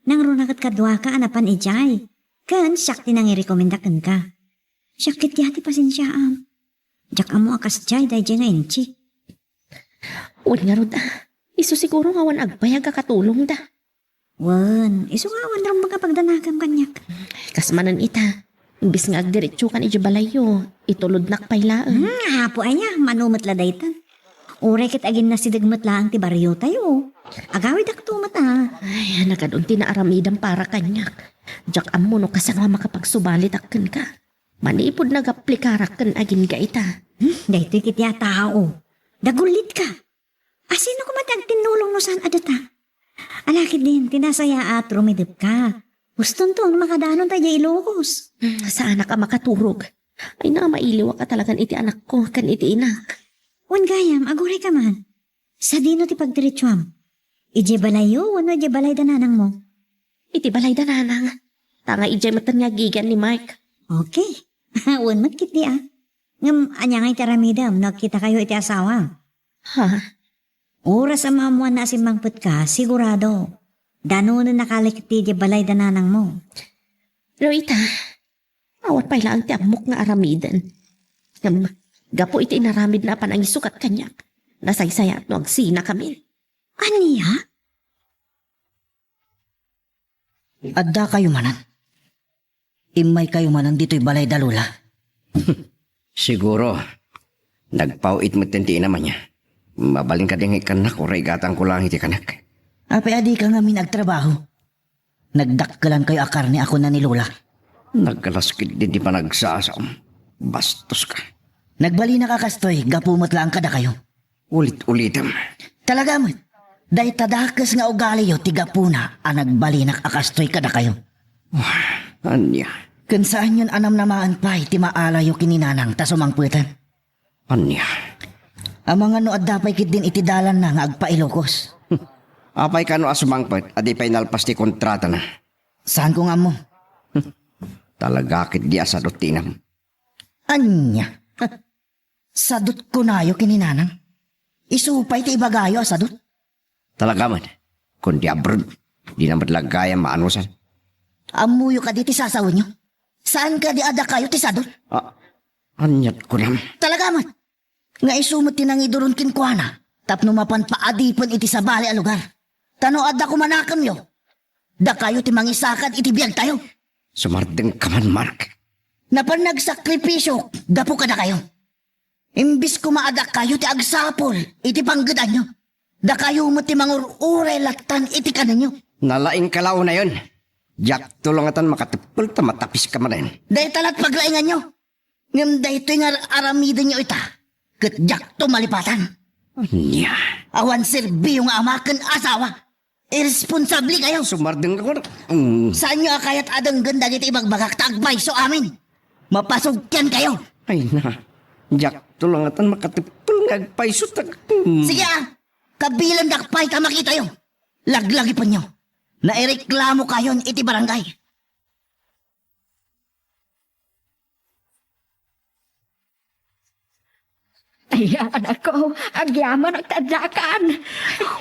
Nangruna ket kaduaka a napan idiay. Ken siak ti nangirekomenda kenka. Siak ketdi a ti pasensiaam. Diak ammo a kasdiay daydiay nga inchi. Wen ngarud a, isu siguro nga awan agbayag a katulongda. Wen, isu nga awan rumbeng a pagdanagam kaniak. Kas manen ita, imbes nga agdiretsokan idiay balayyo, itulodnak pay laeng. Hmm, apo aya, mano met la dayta. Uray ket aginnasideg met laeng ti barriotayo. Agawidakto met a. Ay, nagad-on ti naaramidam para kaniak. Diak ammo no kasano a makapagsubalitak kenka. Manipud nagapplikarak ken agingga ita. Hmm, daytoy ketdi a tao. Dagullitka. Asino koma ti agtinnulong no saan a data? Ala ketdin ti nasayaat, rumidepka. Hustonto no makadanon ta idiay Ilocos. Hmm, saanak a makaturog. Ay na, mailiwak a talagan iti anakko ken iti inak. Wen gayam, agurayka man. Sadino ti pagdiretsuam? Idiay balayyo wenno idiay balay da nanangmo? Iti balay da nanang. Ta nga idiay metten nga agigian ni Mark. Okay. Wen met ketdi a. Ngem ania ngay ti aramidem no agkitakayo iti asawam? Ha? Oras a maammoanna a simmangpetka, sigurado. Danonennaka la ketdi idiay balay da nanangmo. Pero ita, awan pay laeng ti ammok nga aramiden. Ngem, gapu iti inaramidna a panangisukat kaniak, nasaysayaat no agsinakamin. Ania? Addakayo manen? Immaykayo manen ditoy balay da Lola? Siguro, nagpaw-it metten ti inam ania. Mabalin kadi nga ikkannak, uray igatangko laeng iti kanek. Apay a dika ngamin agtrabaho? Nagdakkelankayo a karne a kuna ni Lola. Nagkalas ketdi ti panagsasaom. Bastoska. Nagbalinak a kastoy gapu met laeng kadakayo. Ulit-ulitem. Talaga met. Dayta dakes nga ugaliyo ti gapuna a nagbalinak a kastoy kadakayo. Wah, ania? Ken saanyon a namnamaen pay ti maalayo ken ni Nanang ta sumangpeten? Ania? Amangan no adda pay ketdin iti dalanna nga agpa-Ilocos. Apay kano a sumangpet a di pay nalpas ti kontratana? Saanko nga ammo. Talaga ketdi a sadut ti inam. Ania? Sadut kunayo ken ni Nanang? Isu pay ti ibagayo a sadut? Talaga met. Kun di abroad, di na met la gayam maanusan. Ammoyo kadi ti sasawenyo? Saan kadi a dakayo ti sadut? Ah, aniat kunam? Talaga met. Nga isu met ti nangiduron kenkuana tapno mapan paadipen iti sabali a lugar. Ta no adda koma nakemyo, dakayo ti mangisakad iti biagtayo. Sumardengka man, Mark. Napan nagsakripisio gapu kadakayo. Imbes koma a dakayo ti agsapul iti panggedanyo, dakayo met ti mangur-uray lattan iti kanenyo. Nalaingka la unayen. Diakto la ngatan makateppel ta matapiska manen. Dayta lat paglainganyo. Ngem daytoy nga ar-, aramidenyo ita, ket diakto malipatan. Ania? Awan serbiyo nga ama ken asawa. Irresponsablekayo. Sumardengka. Mm. Saanyo a kayat a denggen dagiti ibagbagak ta agpayso amin? Mapasugkiankayo. Ay na, diakto la ngatan makateppel nga agpayso ta, mm. Sige a, kabilendak pay ta makitayo. Laglagipenyo. Naireklamokayon iti barangay. Ay, anakko, agyamanak ta addakan.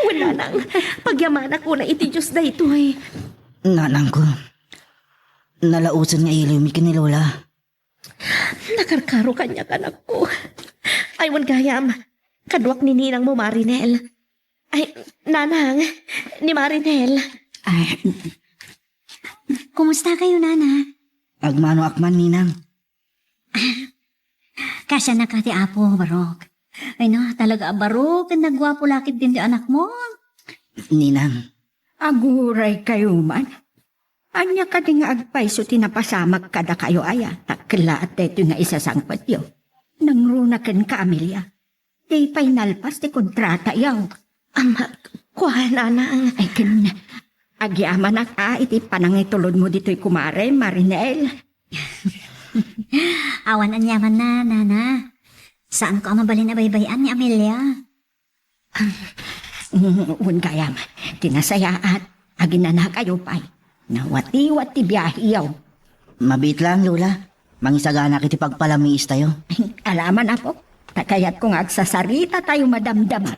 Wen, nanang, pagyamanak unay iti Dios daytoy. Nanangko, nalaosen nga iliwmi ken ni Lola. Nakarkaro kaniak, anakko. Ay, wen gayam, kaduak ni ninangmo, Marinel. Ay, Nanang, ni Marinel. Ay, kumusta kayo, Nana? Agmanoak man, Ninang. Kasyanak ti Apo, Barok. Ay no, talaga a barok ken nagguapo la ketdin ti anakmo. Ninang. Aguray kayo man. Ania kadi nga agpayso ti napasamak kadakayo aya? Takkellaat daytoy nga isasangpetyo. Nangruna kenka, Amelia. Di pay nalpas ti kontratayo. Ama, kua, Nanang. Ay, ken agyamanak a iti panangitulodmo ditoy kumare, Marinel. Awan aniamanna, Nana. Saanko a mabalin a baybay-an ni Amelia. Mm, wen gayam, ti nasayaat, aginanakayo pay. Nawatiwat ti biaheyo. Mabiit lang, Lola. Mangisaganak iti pagpalamiistayo. Alaman, Apo. Ta kayatko nga agsasarita tayo madamdama.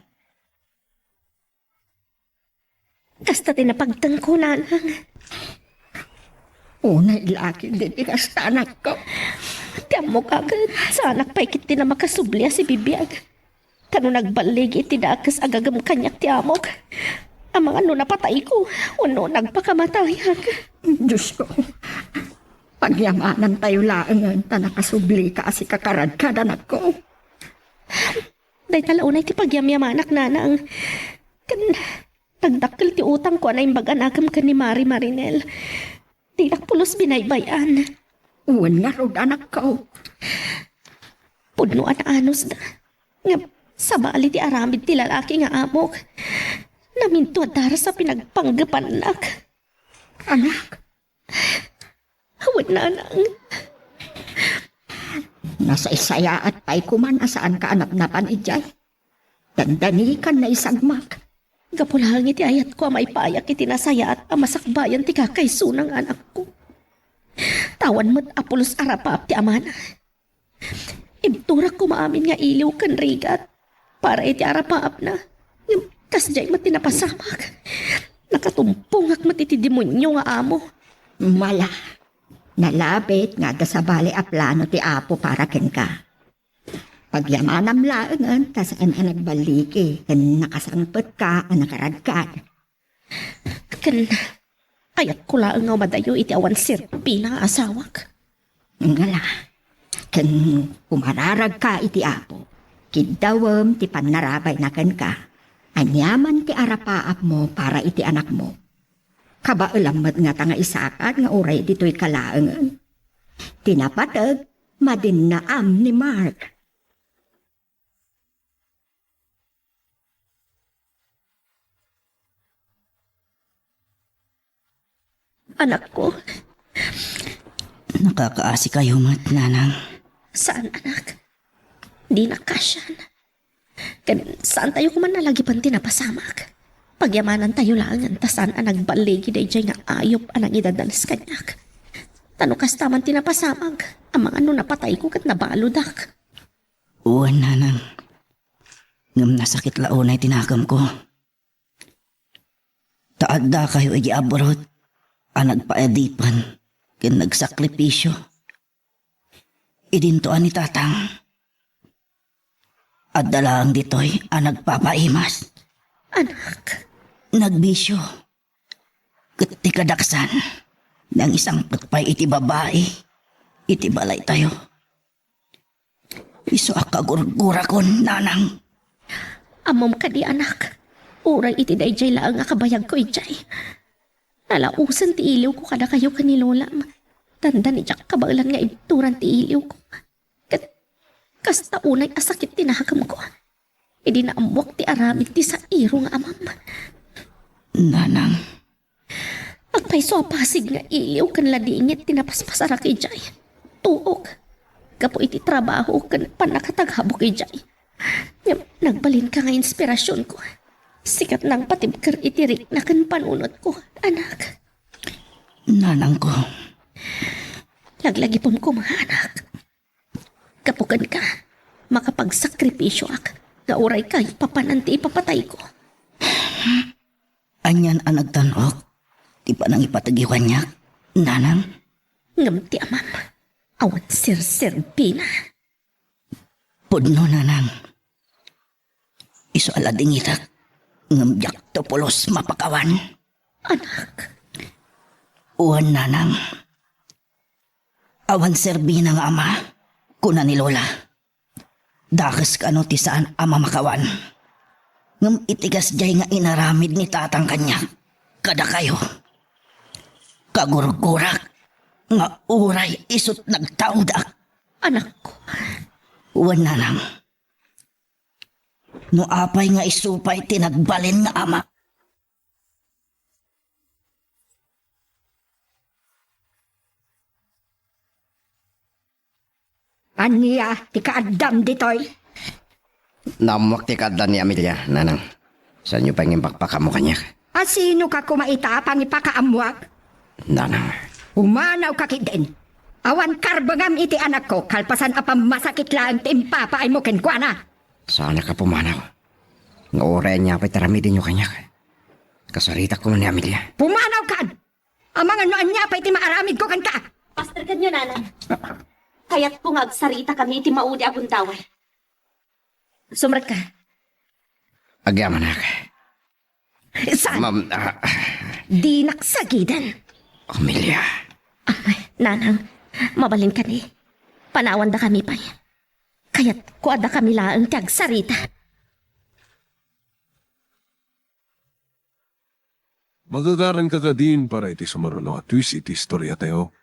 Kasta ti napagtengko, Nanang. Unay la ket ditoy kasta, anakko. Ti ammok a ket saanak pay ketdi a makasubli a sibibiag. Ta no nagballigi iti dakes a gagem kaniak ti amok, amangan no napatayko wenno nagpakamatayak. Diosko, pagyamanantayo laengen ta nakasublika a sika kad-kad, anakko. Dayta la unay ti pagyamyamanak, Nanang. Ken nagdakkel ti utangko a naimbag a nakem ken ni Mari Marinel. Dinak pulos binaybay-an. Wen ngarud, anakko. Pudno a naanusda. Ngem sabali ti aramid ti lalaki nga amok. Namintuaddara sa pinagpanggepannak. Anak. Wen, Nanang. Nasaysayaat pay koman a saanka a napnapan idiay. Dandanikan naisagmak. Gapu laeng iti ayatko a maipayak iti nasayaat a masakbayan ti kakaisuna nga anakko. Awan met a pulos a rapaap ti amana. Ibturak koma amin nga iliw ken rigat para iti arapaapna. Ngem kasdiay met ti napasamak. Nakatumpongak met iti demonio nga amo. Mala. Nalabit nga adda sabali a plano ti Apo para kenka. Pagyamanam laengen ta saan a nagballigi ken nakasangpetka a nakaradkad. Ken ayatko laeng nga umadayo iti awan serbina nga asawak. Ngala, ken umararagka iti Apo, kiddawem ti pannarabayna kenka. Aniaman ti arapaapmo para iti anakmo. Kabaelam met ngata nga isakad nga uray ditoyka laengen. Ti napateg, madinnaam ni Mark. Anakko. Nakakaasi kayo met, Nanang. Saan, anak? Di nakasian. Ken saan tayo koma nalagipan ti napasamak. Pagyamanantayo laengen ta saan a nagballigi daydiay nga ayup a nangidadanes kaniak. Ta no kasta man ti napasamak, amangan no napatayko ket nabaludak. Wen, Nanang. Ngem nasakit la unay ti nakemko. Ta adda kayo iti abroad a nagpaadipen ken nagsakripisio. Idinto a ni Tatang, adda laeng ditoy a nagpapaimas. Anak. Nagbisio. Ket ti kadaksan, nangisangpet pay iti babai iti balaytayo. Isu a kagurgurakon, Nanang. Ammom kadi, anak, uray iti daydiay laeng a kabayagko idiay, nalaosen ti iliwko kadakayo ken ni Lolam. Dandani diak kabaelan nga ibturan ti iliwko. Ket kasta unay a sakit ti nakemko idi naammoak ti aramid ti sairo nga amam. Nanang. Agpayso a pasig nga iliw ken ladingit ti napaspasarak idiay. Tuok. Gapu iti trabaho ken pannakatagabok idiay. Ngem nagbalinka nga inspirasionko. Sika ti nangpatibker iti rikna ken panunotko, anak. Nanangko. Laglagipem koma, anak. Gapu kenka, makapagsakripisioak nga uray kayo papanan ti ipapatayko. Anian a nagtan-ok ti panangipateg kaniak, Nanang? Ngem ti amam, awan serserbina. Pudno, Nanang. Isu a ladingitak, Ngem diakto pulos mapakawan. Anak. Wen, nanang. Awan serbina nga ama, kuna ni Lola. Dakes kano ti saan a mamakawan. Ngem iti kasdiay nga inaramid ni tatang kaniak kadakayo, kagurgurak nga uray isut' nagtaudak. Anakko. Wen, nanang. No apay nga isu pay ti nagbalin nga ama. Ania ti kaaddam ditoy? Naammoak ti kaaddan ni Amelia, nanang. Saanyo pay nga impakpakaammo kaniak? A, sino ka koma ita a pangipakaammoak? Nanang. Pumanaw ka ketdin. Awan karbengam iti anakko, kalpasan a pammasakit laeng ti impapaaymo kenkuana. Saanak a pumanaw. Nga uray ania pay ti aramidenyo kaniak, kasaritak koma ni Amelia. Pumanaw kan! Amangan no ania pay ti maaramidko kenka. Pastor, ken yo, nanang. Kayatko nga agsaritakami iti maudi a gundaway. Sumrekka. Agyamanak. Saan? Ma'am, ah, Dinak sagiden. Amelia. Ay, nanang, mabalin kadi. Panawandakami pay. Kayatko a dakami laeng ti agsarita. Magagaranka kadin para iti sumaruno a twist iti istoriatayo.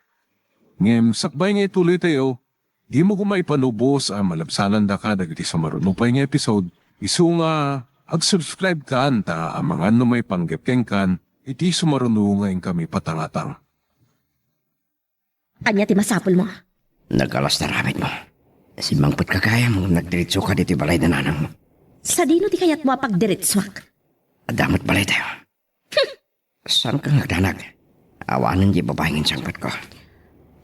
Ngem sakbay nga ituloytayo, dimo koma ipanubos a malabsanandaka dagiti sumaruno pay nga episode, isu nga ag-subscribe kan ta amangan no maipanggep kenkan iti sumaruno nga inkami patangatang. Ania ti masapulmo? Nagalas ti aramidmo. Simmangpetka gayam ngem nagdiretsoka ditoy balay ni nanangmo. Sadino ti kayatmo a pagdiretsoak? Adda met balaytayo. Saanka nga agdanag. Awanen diay babai nga insangpetko.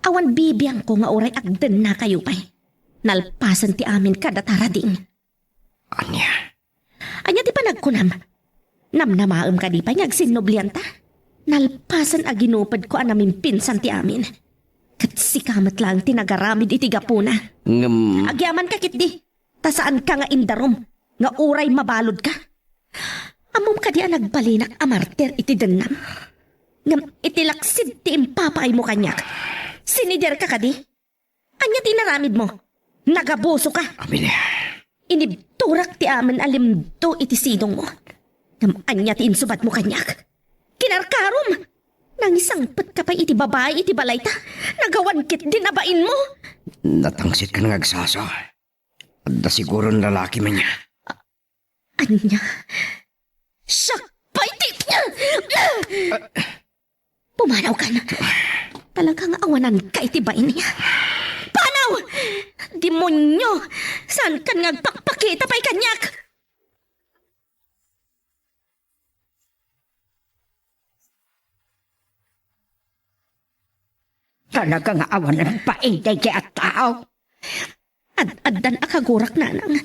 Awan bibiangko nga uray agdennakayo pay. Nalpasen ti amin kadata, Rading. Ania? Ania ti panagkunam? Namnamaem kadi pay nga agsinnublianta? Nalpasen a ginupedko a namimpinsan ti amin. Ket sika met laeng ti nagaramid iti gapuna. Ngem agyamanka ketdi, ta saanka nga indarum nga uray mabaludka. Ammom kadi a nagbalinak a martir iti dennam? Ngem iti laksid ti impapaaymo kaniak, siniderka kadi? Ania ti inaramidmo? Nagabusoka! Amelia. Inibturak ti amin a limdo iti sidongmo. Ngem ania ti insubadmo kaniak? Kinarkarom! Nangisangpetka pay iti babai iti balayta. Nagawan ketdin a bainmo. Natangsit ka nga agsasaw. Adda siguron lalaki man ya. Ania? Siak pay ti... Pumanaw kan. Talaga nga awananka iti bain. Panaw! Demonyo! Saankan nga agpakpakita pay kaniak? Talaga nga awan nagpainday kay a tao. Ad-addan a kagurak, nanang.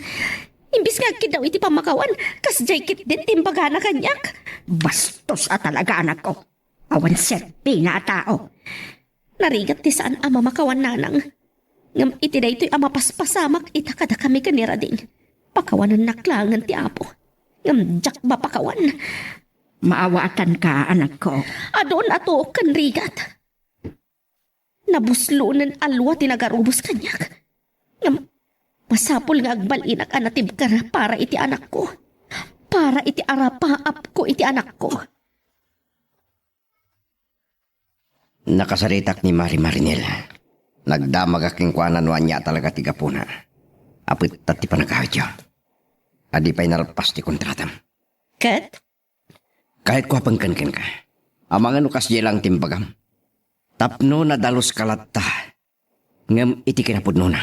Imbis nga agkiddaw iti pammakawan, kasdiay ketdin ti imbagana kaniak. Bastos a talaga, anakko. Awan serbina a tao. Narigat ti saan a mamakawan, nanang. Ngem iti daytoy a mapaspasamak ita kadakami ken ni Rading, pakawanennak laengen ti Apo. Ngem diak mapakawan. Maawatanka, anakko. Adun a tuok ken rigat. Nabuslonen alua ti nagarubos kaniak. Ngem masapul nga agbalinak a natibker para iti anakko, para iti arapaapko iti anakko. Nakasaritak ni Mari Marinel. Nagdamagak kenkuana no ania talaga ti gapuna. Apetta ti panagawidyo. Adi pay nalpas ti kontratam. Ket? Kayatko a pengken kenka. Amangan no kasdiay laeng ti imbagam. Tapno nadaluska latta. Ngem iti kinapudnona,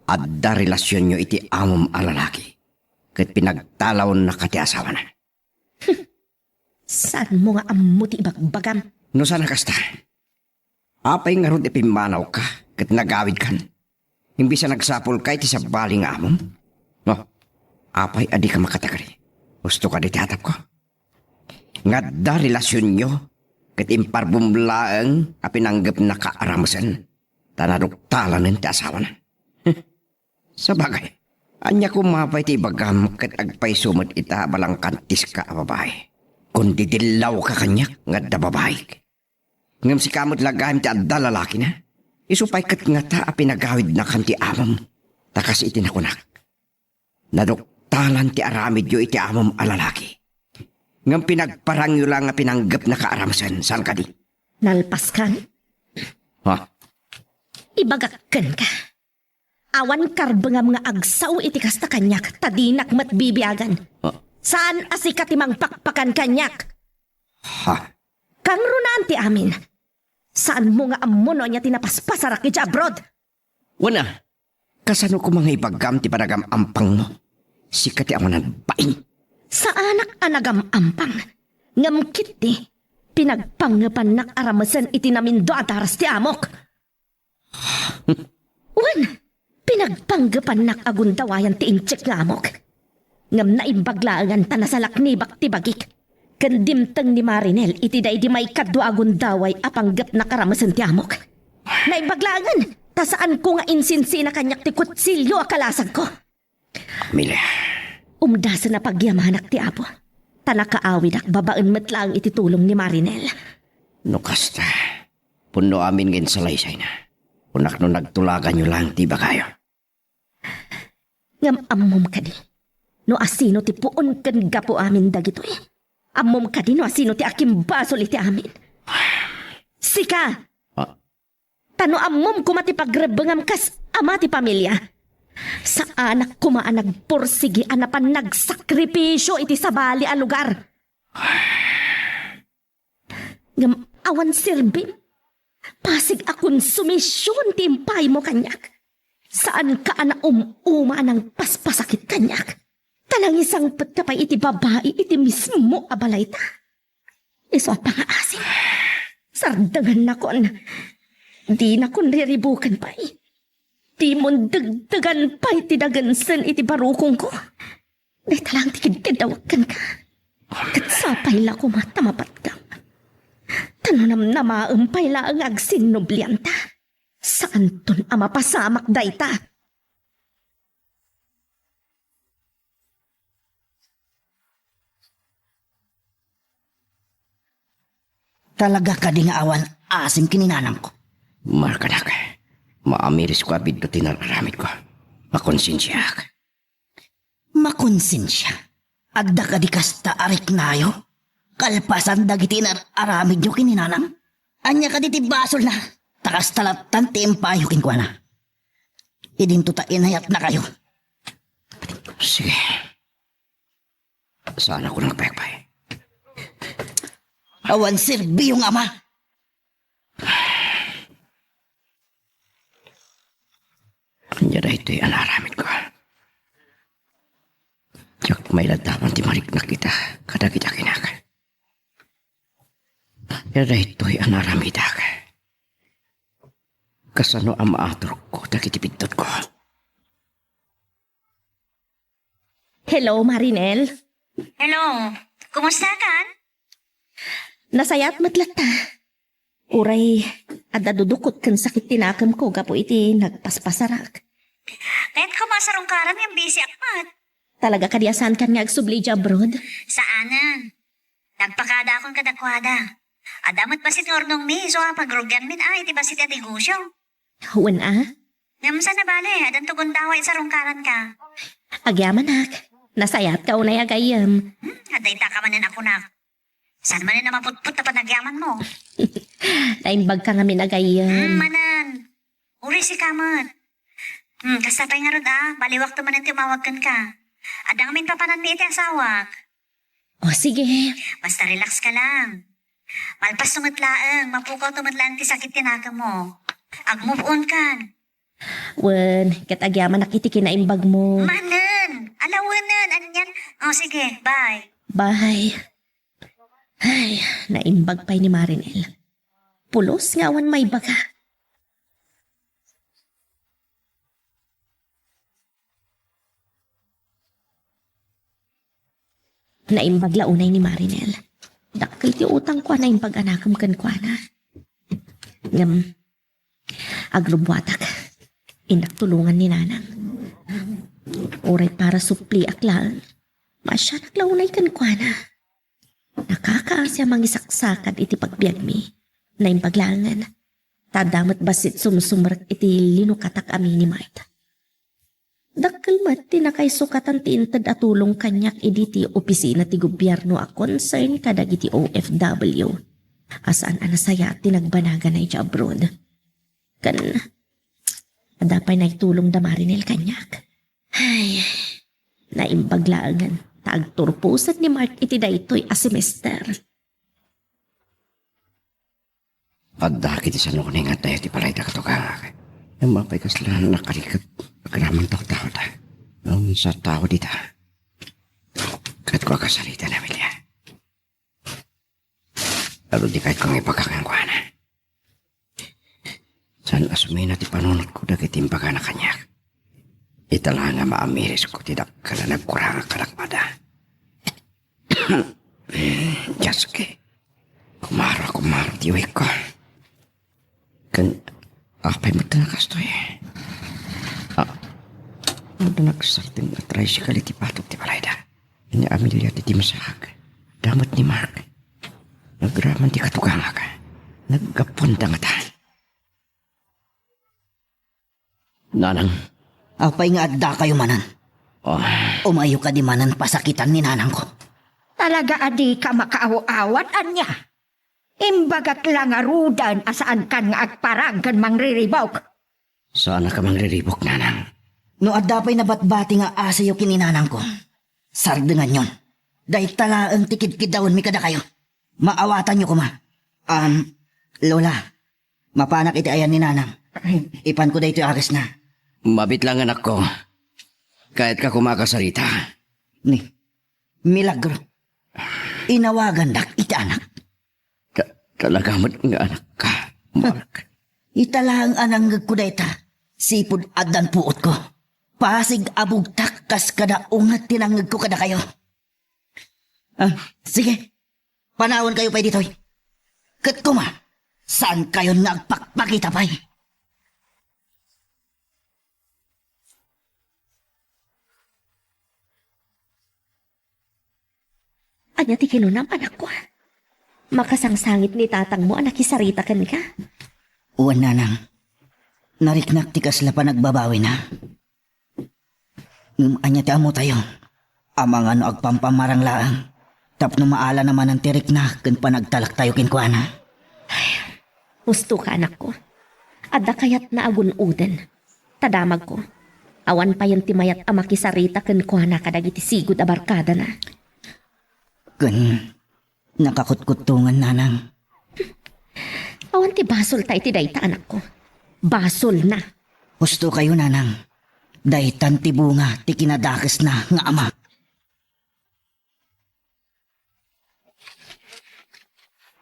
adda relasionyo iti amom a lalaki. Ket pinagtalawennaka ti asawana. Saanmo nga ammo ti ibagbagam? No saan a kasta, apay ngarud ipimmanawka ket nagawidkan? Imbes a nagsapulka iti sabali nga amom? No, apay a dika makatagari? Husto kadi ti atapko? Nga adda relasionyo ket imparbum laeng a pinanggepnaka a ramesen, ta naduktalanen ti asawana. Sabagay, Ania koma pay ti ibagam ket agpayso met ita a balangkantiska a babai? Kun didillawka kaniak nga adda babaik. Ngem sika met la gayam ti adda lalakina. Isu pay ket ngata a pinagawidnakan ti amom. Ta kas iti nakunak, naduktalan ti aramidyo iti amom a lalaki. Ngem pinagparangyo la nga pinanggepnaka a ramesen, saan kadi? Nalpaskan? Ha? Ibagak kenka. Awan karbengam nga agsao iti kasta kaniak, ta dinak met bibiagan. Ah. Saan a sika ti mangpakpakan kaniak. Ha? Kangrunaan ti amin. Saanmo nga ammo no ania ti napaspasarak iti abroad? Wen a, kasano koma nga ibagam ti panagam-ampangmo? Sika ti awanan bain. Saanak a nagam-ampang. Ngem ketdi, pinagpanggepannak a ramesen iti namindo a daras ti amok. Wen, pinagpanggepannak a gundawayan ti intiek nga amok. Ngem naimbag laengen ta nasalaknibak ti bagik. Ken dimteng ni Marinel iti daydi maikadua a gundaway a panggepnak a ramesen ti amok. Naimbag laengen ta saanko nga insinsina kaniak ti kutsilio a kalasagko. Amelia. Umdasen a pagyamanak ti Apo, ta nakaawidak babaen met laeng iti tulong ni Marinel. No kasta, pudno amin nga insalaysayna. Kunak no nagtulaganyo laeng ti ibagayo. Ngem ammom kadi no asino ti puon ken gapu amin dagitoy? Ammom kadi no asino ti akimbasol iti amin? Sika! Ah. Ta no ammom koma ti pagrebbengam kas ama ti pamilia, saanak koma a nagpursigi a napan nagsakripisio iti sabali a lugar. Ngem awan serbim. Pasig a konsumision ti impaymo kaniak. Saanka a naum-uma a nangpaspasakit kaniak. Ta nangisangpetka pay iti babai iti mismo a balayta. Isu a pangaasim. Sardengannakon. Dinakon riribuken pay. Dimon degdegan pay ti dagensen iti barukongko. Dayta laeng ti kidkaddawek kenka. Ket sapay la koma ta mapatkam. Ta no namnamaem pay laeng nga agsinnublianta, saanton a mapasamak dayta. Talaga kadi nga awan asim ken ni nanangko? Markanak, maamirisko a biddut ti nar-aramidko. Makonsensiaak. Makonsensia? Adda kadi kasta a riknayo? Kalpasan dagiti nar-aramidyo ken ni nanang? Ania kadi ti basolna? Ta kasta lattan ti impayo kenkuana. Idinto ta inayatnakayo. Sige. Saan ako nagpaypay? Awan serbiyong ama. Ania daytoy a naaramidko? Diak mailadawan ti mariknak ita kadagiti akinak. Ania daytoy a naaramidak? Kasano a maaturko dagiti biddutko? Hello, Marinel. Hello. Kumusta kan? Nasayaat met latta. Uray, adda dudukot ken sakit ti nakemko gapu iti nagpaspasarak. Ket koma sarungkaran nga busy ak met. Talaga kadi a saankan nga agsubli idiay abroad? Saanen. Nagpakadaakon kadakuada. Adda met bassit nga urnongmi, isu a pagrugianmin a iti bassit a negosyo. Wen a? Ngem saan a bale, addanto gundaway a sarungkaranka. Agyamanak. Nasayaatka unay a gayyem. Hmm, adda ita ka manen a kunak. Saan manen a maputpot a panagyamanmo? Naimbagka ngamin a gayyem. Hmm, manen. Uray sika met. Hmm, kasta pay ngarud a, baliwakto manen ti umawag kenka. Adda ngamin papananmi iti asawak. O, sige. Basta relax ka lang. Malpasto met laeng, mapukawto met laeng ti sakit ti nakemmo. Ag-move on kan. Wen, ket agyamanak iti kinaimbagmo. Manen! Alawenen! Anian? O, sige, bye. Bye. Ay, naimbag pay ni Marinel. Pulos nga awan maibaga. Naimbag la unay ni Marinel. Dakkel ti utangko a naimbag a nakem kenkuana. Ngem, agrubbuatak. Innak tulongan ni Nanang. Uray para supliak laeng, maasianak la unay kenkuana. Nakakaasi a mangisaksakad iti pagbiagmi. Naimbag laengen, ta adda met bassit sumsumrek iti linukatak a minimart. Dakkel met ti nakaisukatan ti inted a tulong kaniak idi ti opisina ti gobierno a concern kadagiti O F W a saan a nasayaat ti nagbanagana idiay abroad. Ken adda pay naitulong da Marinel kaniak. Ay, naimbag laengen ta agturposen ni Mark iti daytoy a semester. Adda ket ti sanukni nga adda ti balayda katugangak. Ngem apay kasla nakarikep agraman taudtaud. Ngem sa tao dita. Ket kua kasarita na Amelia. Adu di kayat kong ibaga kenkuana. Saan a sumina ti panunotko dagiti imbagana kaniak. Ita la nga maamirisko ti dakkel a nagkurangak kadakuada. Dios, kumaro, kumaro ti uwikko. Ken apay met nga kastoy? Ah, adda nagsardeng a tricycle iti patog ti balayda. Ni Amelia ti dimsaak. Adda met ni Mark. Agraman ti katugangak. Naggapuanda ngata. Nanang. Apay nga addakayo manen? Ah. Umayo kadi manen pasakitan ni nanangko. Talaga a dika makaaw-awat, ania? Imbagak la ngaruden a saankan nga agparang ken mangriribuk. Saanak a mangriribuk, nanang. No adda pay nabatbati nga asiyo ken ni nanangko, sardenganyon. Dayta laeng ti kidkiddawenmi kadakayo. Maawatanyo koma. Am, Lola, mapanak iti ayan ni nanang. Ipanko daytoy agesna. Mabit lang, anakko. Kayatka koma a kasarita. Ni, milagro. Inawagandak iti anak. Ta-, talaga met nga anakka, Mark. Ita laeng a nangngegko dayta, sipud addan puotko. Pasig a bugtak kas kada unget ti nangngegko kadakayo. Ah, sige, panawankayo pay ditoy. Ket koma, saankayon nga agpakpakita pay. Ania ti kinunam, anakko? Makasangsangit ni tatangmo a nakisarita kenka? Wen, nanang. Nariknak ti kasla panagbabawina. Ngem ania ti ammotayo? Amangan no agpampamarang laeng tapno maala na manen ti rikna ken panagtalektayo kenkuana. Husto ka, anakko. Adda kayatna a gun-oden. Ta damagko, awan payen ti mayat a makisarita kenkuana kadagiti sigud a barkadana. Ken nakakutkuttongan, nanang. Awan ti basolta iti dayta, anakko. Basolna. Husto kayo, nanang. Daytan ti bunga ti kinadakesna nga ama.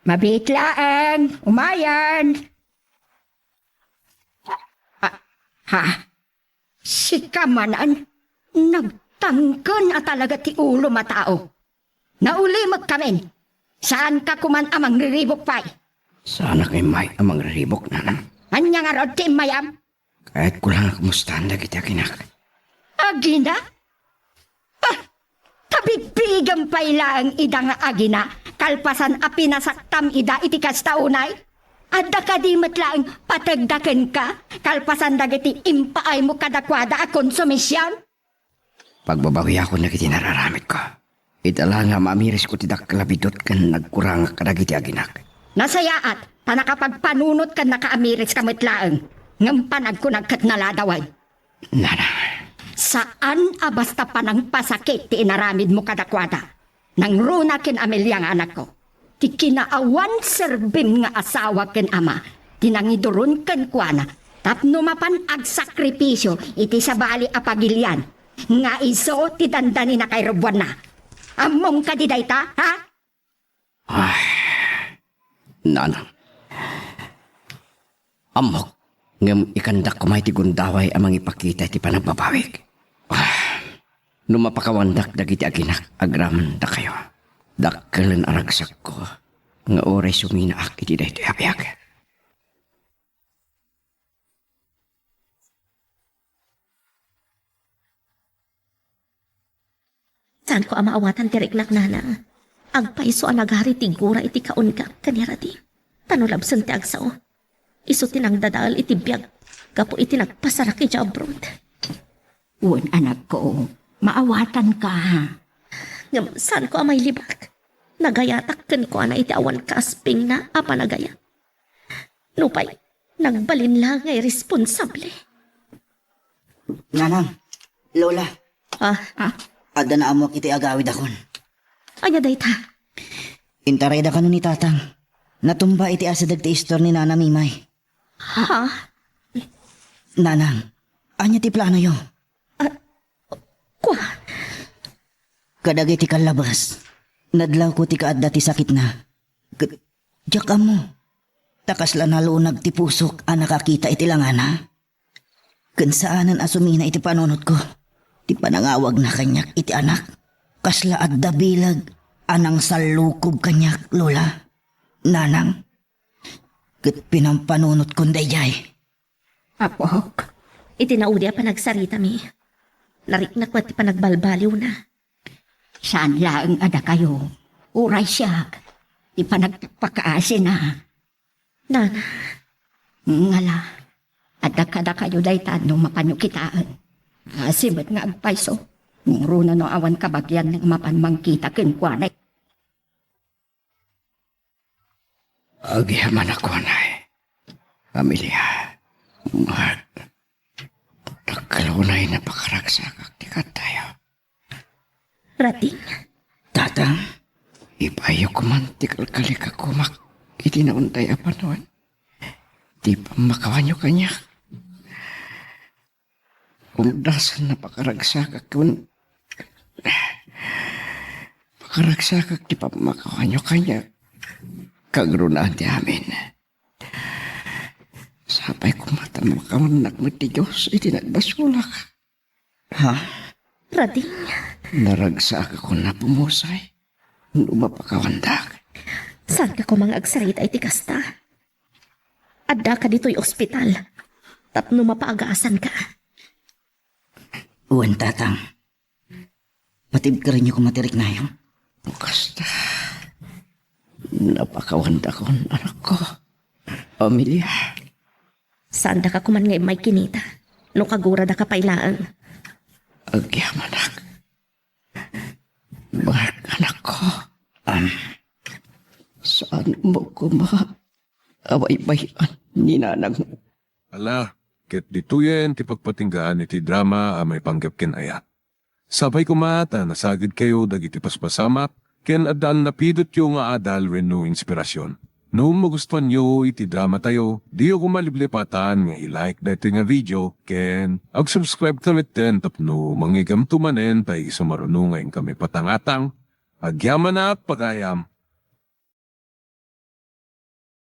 Mabiit laeng, umayen. Ah, ha? Sika manen, nagtangken a talaga ti ulom a tao. Naulimek kamin. Saanka koman a mangriribuk pay. Saanak immay a mangriribuk, nanang. Ania ngarud ti immayam? Kayatko lang a kumustaan dagiti aginak. Agina? Ah, ta bigbigem pay laeng ida nga agina, kalpasan a pinasaktam ida iti kasta unay? Adda kadi met laeng pategda kenka, kalpasan dagiti impaaymo kadakuada a konsumision? Pagbabawiakon dagiti nararamidko. Ita la nga maamirisko ti dakkel a biddut ken nagkurangak kadagiti aginak. Nasayaat, ta nakapagpanunot ken nakaamiriska met laeng. Ngem panagkunak ket naladawen. Nanang. Saan a basta panangpasakit ti inaramidmo kadakuada. Nangruna ken Amelia nga anakko. Ti kinaawan serbim nga asawa ken ama ti nangiduron kenkuana tapno mapan agsakripisio iti sabali a pagilian nga isu ti dandanin a kairubuanna. Ammom kadi dayta, ha? Ay, nanang. Ammok, ngem ikandak koma iti gundaway a mangipakita iti panagbabawik. Ah, no mapakawandak dagiti aginak agraman dakayo, dakkelen a ragsakko nga uray suminaak iti daytoy a biag. Saanko a maawatan ti riknak, nanang. Agpayso a nagari ti gura iti kaunggak ken ni Rading. Ta no labsen ti agsao, isu ti nangdadael iti biag gapu iti nagpasarak idiay abroad. Wen, anakko, maawatanka. Ngem saanko a mailibak. Nagayatak kenkuana iti awan kaaspingna a panagayat. Nupay, nagbalin la nga irresponsable. Nanang, Lola. Ah. Ah. Adda naammoak iti agawidakon. Ania dayta? Intarayda kano ni Tatang. Natumba iti asideg ti istor ni Nana Mimay. Ha? Nanang, ania ti planoyo? Ah, kua? Kadagiti kallabas, nadlawko ti kaadda ti sakitna. Ket diak ammo, ta kasla nalunag ti pusok a nakakita iti langana. Ken saanen a sumina iti panunotko ti panangawagna kaniak iti anak. Kasla adda bileg a nangsallukob kaniak, Lola, Nanang. Ket pinampanunotko daydiay. Apok, iti naudi a panagsaritami, nariknak met ti panagbalbaliwna. Saan laeng a dakayo, uray siak, ti panagpakaasina. Nana. Ngala, adda kadakayo dayta no mapanyo kitaen. Asi met nga agpayso, ngaruna no awan kabagian nga mapan mangkita kenkuana. Agyamanak unay, Amelia. Mat, dakkel unay napakaragsakak ti katayo. Rading. Tatang. Ibayo koman ti kalkalikak komak iti naunday a panawen. Ti pammakawanyo kaniak. Umdasan napakaragsakak kun pakaragsakak ti pammakawanyo kaniak. Kagrunaan ti amin. Sapay koma ta makawannak met ti Dios iti nagbasolak. Ha? Rading. Naragsak a kuna pumusay no mapakawandak. Saanka koma nga agsarita iti kasta? Addaka ditoy ospital tapno mapaagasanka. Wen, Tatang. Patibkerenyo koma ti riknayo. Kasta, napakawandakon, anakko. Amelia. Saandaka koman nga immay kinita, no kaguradaka pay laeng. Agyamanak. Mark, anakko. Am. Saan mo koma a baybay-an ni nanang? Ala, ket ditoyen ti pagpatinggaan iti drama a maipanggep ken ayat. Sapay koma ta nasagidkayo dagiti paspasamak ken addan napidotyo nga adal wenno inspirasyon. No magustuanyo iti dramatayo, diyo koma liplipatan nga i-like daytoy nga video ken ag-subscribe ka metten tapno mangigamto manen ta isu maruno nga inkami patangatang. Agyamanak, pagayam.